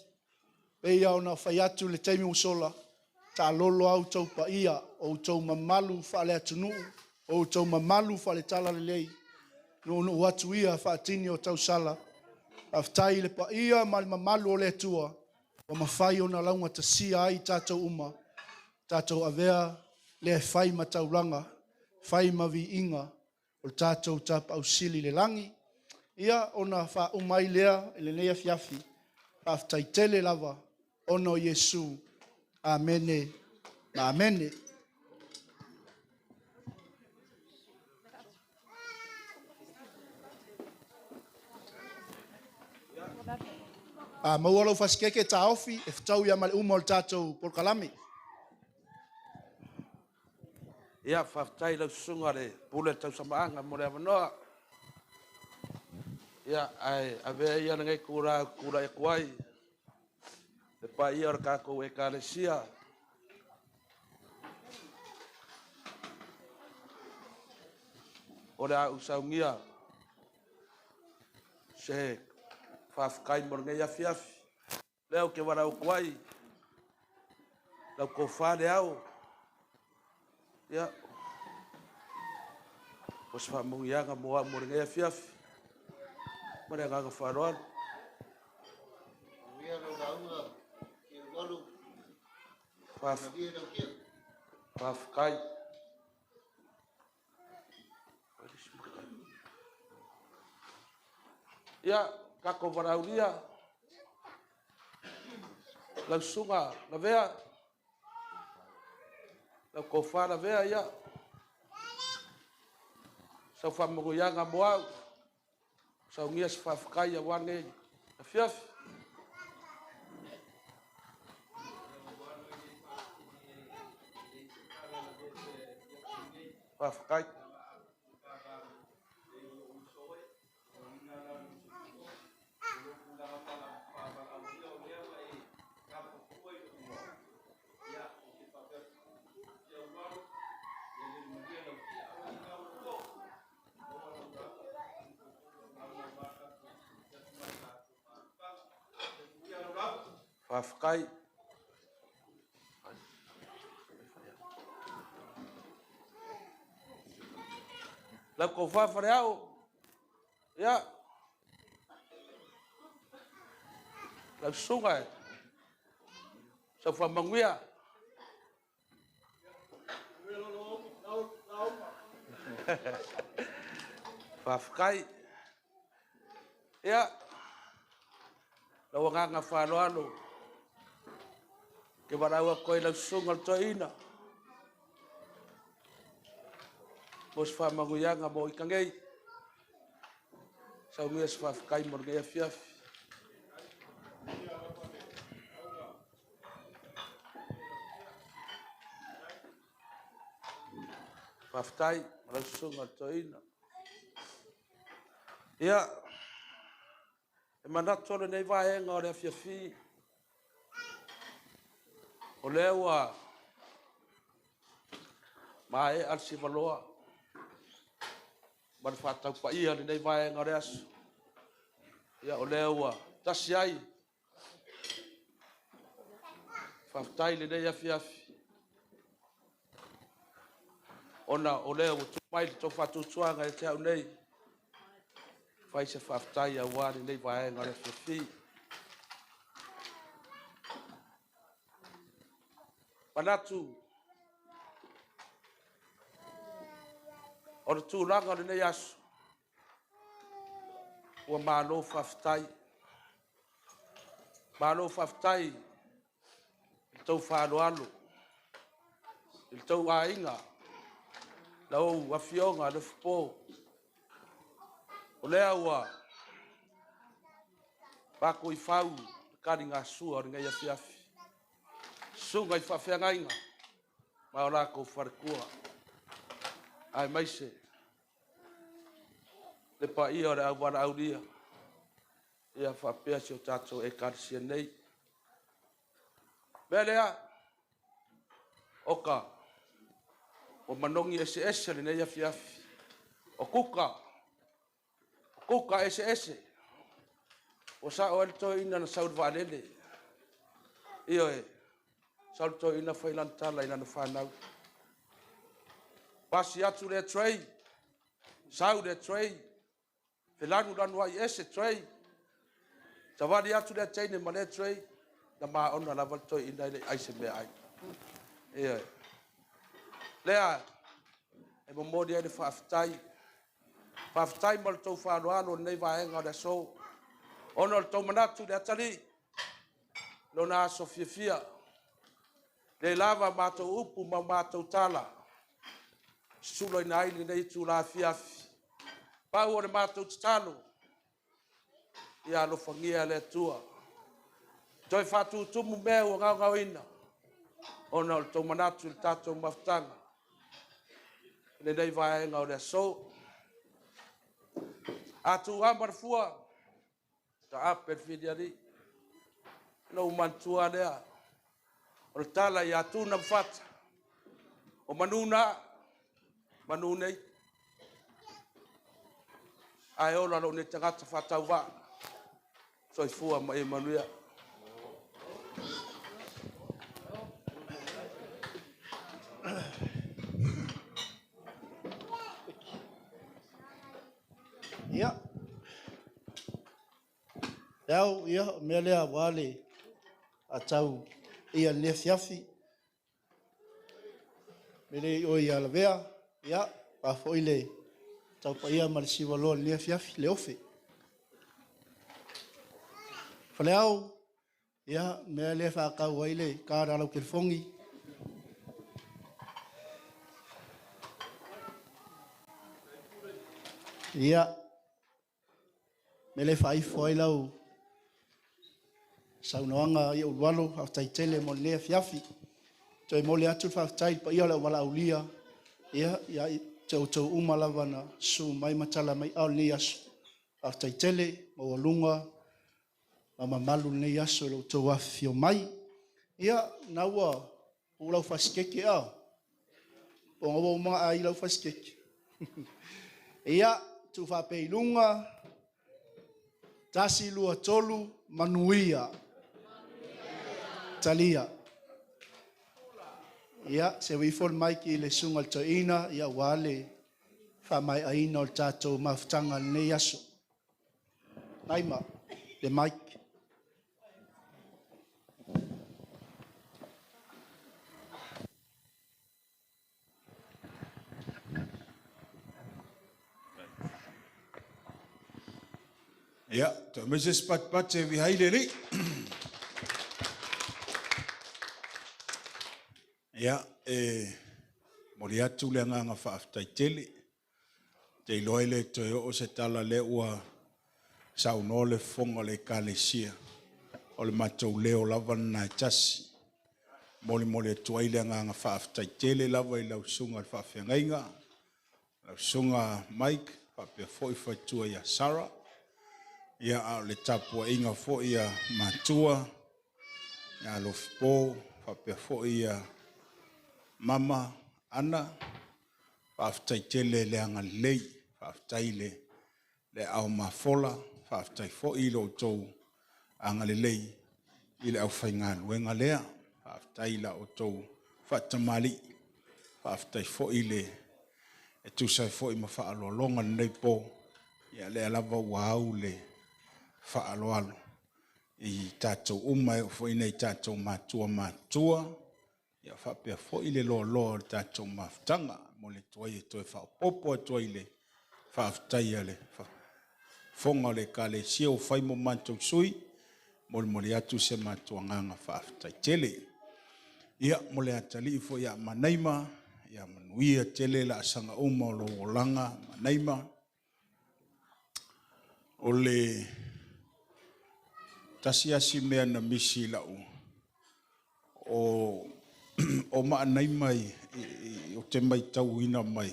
pei lava ona fai atu i le taimi ua sola, taalolo lava outou paia, o outou mamalu faale-atunuu, o outou mamalu faale-talalelei, nuunuu atu ia faatini o tausala. Faafetai i le paia ma le mamalu o le Atua ua mafai ona laugatasia ai tatou uma, tatou avea lea e fai ma taulaga, fai ma viiga o le tatou Tapaau Sili i le lagi. Ia ona faauma ai lea i lenei afiafi, faafetai tele lava ona o Iesu. Amene ma amene. A maua lou fasikeke taofi e fetaui lava ma le uma o le tatou polokalame. Ia, faafetai i lau susuga i le Pule o le Tausamaaga mo le avanoa. Ia, ae avea ia lenei itula ou te tulai atu ai le paia o le tatou Ekalesia o le a ou saunia se faafetai mo lenei afiafi. Lea ou te valaau atu ai lau tofa le ao, ia, o se faamanuiaga mo au mo lenei afiafi. Ma le agaga faaaloalo. Faafetai. Ia, tatou valaaulia, lau susuga Lavea. Lau tofa Lavea, ia, sau faamanuiaga mo au, saunia se faafetai aua lenei afiafi. Faafetai. Faafetai. Lau tofa Faleao, ia, lau susuga e, sau faamanuia. Faafetai. Ia, lau agaga faaaloalo, ke valaau atu ai lau susuga le toeaina, mo se faamanuiaga mo ita nei, saunia se faafetai mo lenei afiafi. Faafetai ma lau susuga le toeaina. Ia, e manatu o lenei vaega o le afiafi, o lea ua maea le sivaloa ma le faataupaia o lenei vaega o le aso. Ia, o lea ua tasi ai. Faafetai i lenei afiafi, ona o lea ua tuu mai le tou faatuatuaga ia te au nei, fai se faafetai aua lenei vaega o le afiafi. Manatu o le tulaga o lenei aso, ua malo faafetai. Malo faafetai i le tou faaaloalo, i le tou aiga, lau Afioga Alofipo, o lea ua patu i fau le taligasua o lenei afiafi. Susuga i faafeagaiga ma o latou faletua, aemaise le paia o le auvalaaulia, ia faapea si o tatou Ekalesia nei. O le mea lea, oka, ua manogi eseese lenei afiafi. O kuka, o kuka eseese, ua sao ai le toeaina na sau i le vaalele. Ioe, sau le toeaina fai lana tala i lana fanau. Pasi atu le tray, sau le tray, felanulanuai ese tray, savali atu le teine ma lea tray, na maona lava le toeaina e le i ai se meaai. Ioe. Lea e momoli ai le faafetai. Faafetai mo le tou faaaloalo i lenei vaega o le aso, ona o le tou manatu i le atalii, lona aso fiafia. Le lava matou upu ma matou tala, susulaina ai lenei itula afiafi. Pau o le matou tatalo, ia alofagia le Atua. Toe faatutumu mea ua gaogaoina, ona o le tou manatu i le tatou mafutaga i lenei vaega o le aso. A tuuama le fua, taape le filialii. Ona ou manatua lea, o le tala ia Tuna ma Fata, o manu na, manu nei, ae ola lou nei tagata faatauvaa, soifua ma ia manuia. Ia, le au, ia, o mea lea aua le atau ia lenei afiafi. Mele i oe ia Lavea, ia, pa foi le taupaia ma le siualoa i lenei afiafi, le ofe. Faleao, ia, mea lea e faatau ai le card a lau telefoni. Ia, me le faaifo ai lau saunoaga i Ulualo, faafetai tele mo lenei afiafi. Toe momoli atu le faafetai i le paia o le auwalaaulia, ia, ia te outou uma lava na susu mai ma tala mai ao lenei aso. Faafetai tele, maualuga ma mamalu lenei aso i lo outou afifio mai. Ia, na ua lau fasikeke a. O ngā ua ai lau fasikeke. Ia, tu whape i lunga, 1, 2, 3, manuia. Talia. Ia, se wifo le maiki le sunga le toina, ia wale whamai aina o le tātou mafutanga lenei aso. Naima, le maiki. Ia, toe aumai se isi patipati e vihai le Alii. Ia, e momoli atu le agaga faafetai tele. Ou te iloa e le toe oo se tala lea ua saunoa le fofoga o le Ekalesia. O le matou leo lava lena e tasi. Molimoli atu ai le agaga faafetai tele lava i lau susuga i le faafeagaiga, lau susuga Mike, faapea foi faletua ia Sarah. Ia, a o le tapuaiga foi a matua, ia Alofipo, faapea foi ia Mama Ana, faafetai tele le agalelei, faafetai le aao mafola, faafetai foi i lo outou agalelei i le aufaigaluega lea. Faafetai i la outou faatamalii, faafetai foi le e tusa ai foi ma faaaloaloga i lenei po, ia lea lava ua au le faaaloalo i tatou uma e oo foi ina tatou matua matutua, ia faapea foi le loaloa o le tatou mafutaga. E momoli atu ai e toe faaopoopo atu ai le faafetai a le fofoga o le Ekalesia ua fai ma matou sui, molimoli atu se matou agaga faafetai tele. Ia, mo le atalii foi ia Manaima, ia manuia tele laasaga uma o lou olaga Manaima. O le tasi asi mea na misi i lau o Maanaima ou te matauina mai,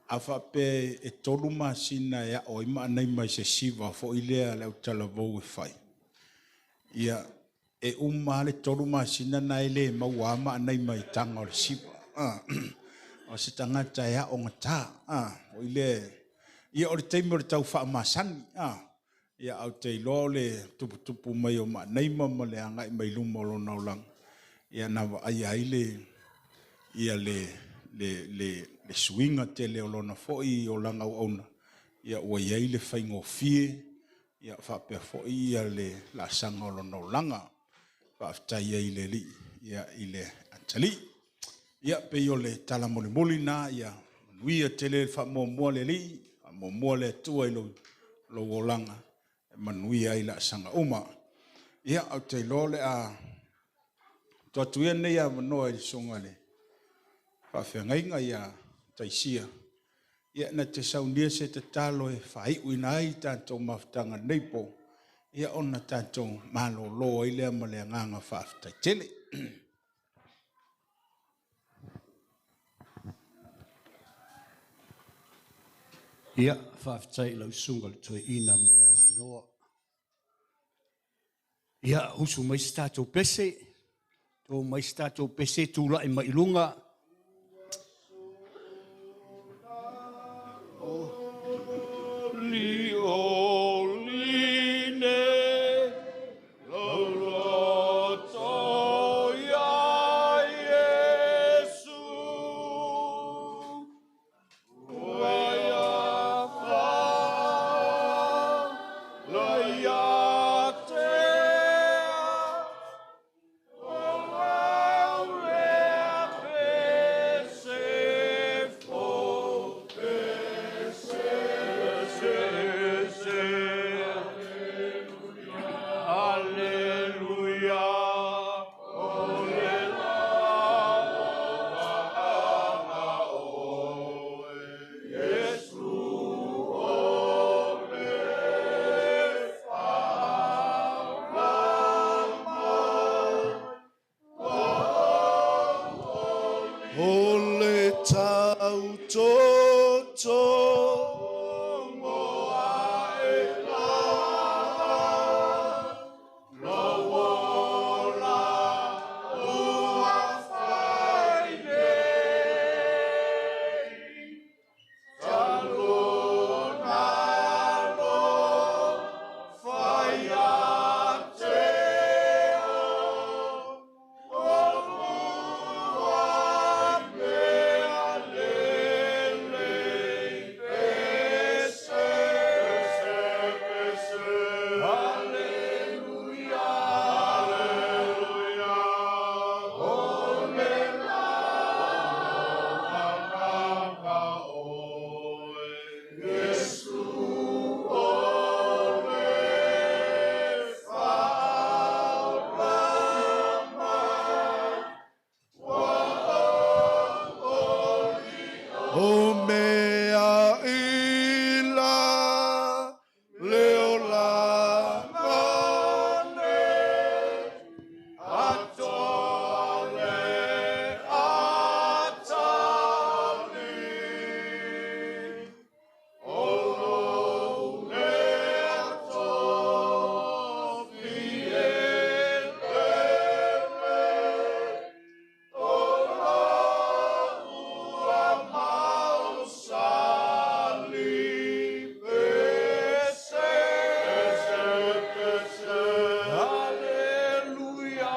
a faapea e 3 masina e ao ai Maanaima i se siva foi lea le autalavou e fai, ia, e uma lava le 3 masina na e le maua lava Maanaima i taga o le siva. O se tagata e aogata. O lea, ia o le taimi o le tau faamasani. Ia, ou te iloa o le tuputupu mai o Maanaima ma le agai mai luma o lona olaga, ia na vaaia ai le suiga tele o lona foi olaga auauna, ia ua i ai le faigofie, ia faapea foi ia le laasaga o lona olaga. Faafetai ai i le Alii, ia, i le atalii. Ia, pei o le tala mulimuli na, ia manuia tele le faamuamua le Alii, faamuamua le Atua i lou olaga, e manuia ai laasaga uma. Ia, ou te iloa o le a tuu atu ia lenei avanoa i le susuga i le faafeagaiga ia Taisia, ia na te saunia se tatalo e faaiuina ai tatou mafutaga nei po, ia ona tatou malolo ai lea ma le agaga faafetai tele. Ia, faafetai i lau susuga i le toeaina mo le avanoa. Ia, usu mai se tatou pese, to mai se tatou pese, tulai mai i luga. Oli oli ne lauloto ia Iesu. Ua ia fa la ia tea. O au lea pese fo, pese, pese. O le tautoto O mea ila le olaga nei, atoa le atalii. O lou mea tofi elele, o lou ua mausali. Pese, pese, haleluya,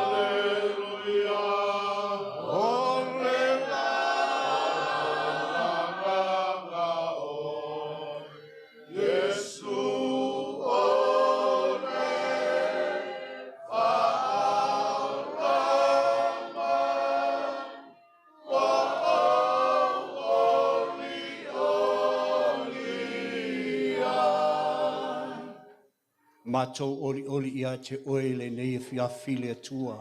haleluya, o le lagaga oe, Iesu o le faaolama, ua ou olioli ai. Matou olioli ia te oe lenei afiafi le Atua.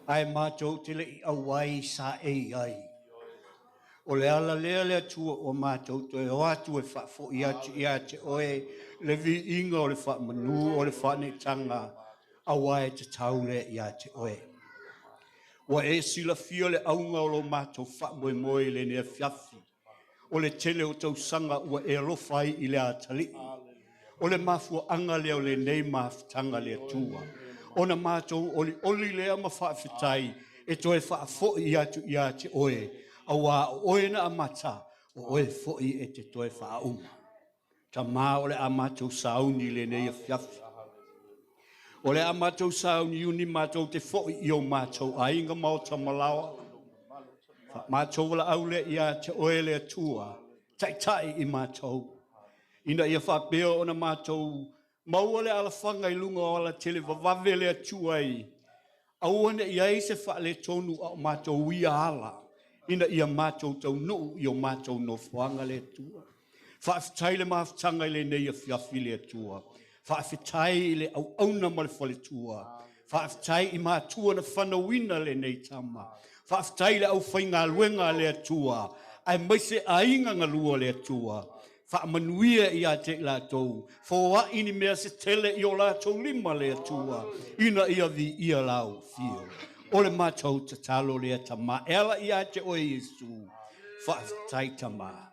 Ae matou te le i auai sa e i ai. O le ala lea le Atua ua matou toe o atu e faafoi atu ia te oe le viiga o le faamanu o le faaneetaga aua e tatau lea ia te oe. Ua e silafia le auga o lo matou faamoemoe i lenei afiafi. O le tele o tausaga ua e alofa ai i le atalii. O le mafuaaga lea o lenei mafutaga le Atua. Ona matou olioli lea ma faafetai e toe faafoi atu ia te oe. Aua o oe na amata, o oe foi e te toe faauma. Tama o le a matou sauni i lenei afiafi. O le a matou sauniuni matou te foi i o matou aiga maota malaoa. Matou valaau lea ia te oe le Atua, taitai i matou. Ina ia faapea ona matou maua le alafaga i luga o ala tele vavave le Atua ai. Aua ne i ai se faaletonu a o matou ia ala, ina ia matou taunuu i o matou nofoaga le Atua. Faafetai le mafutaga i lenei afiafi le Atua. Faafetai i le auauna ma le faletua. Faafetai i matua na fanauina lenei tama. Faafetai i le aufaigaluega a le Atua, aemaise aiga galua le Atua. Faamanuia ia te i latou, foai ni mea se tele i o latou lima le Atua, ina ia viia lau afio. O le matou tatalo lea Tama, e ala ia te oe Iesu. Faafetai Tama.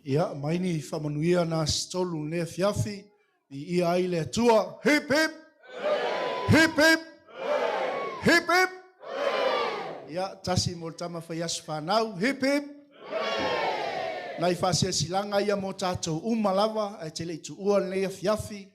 Ia, mai ni faamanuia na se tolu i lenei afiafi, viia ai le Atua. Hip hip! Hip hip! Hip hip! Ia, tasi mo le tama fai aso fanau. Hip hip! Nai faasilasilaga ia mo tatou uma lava, ae te le i tuua lenei afiafi.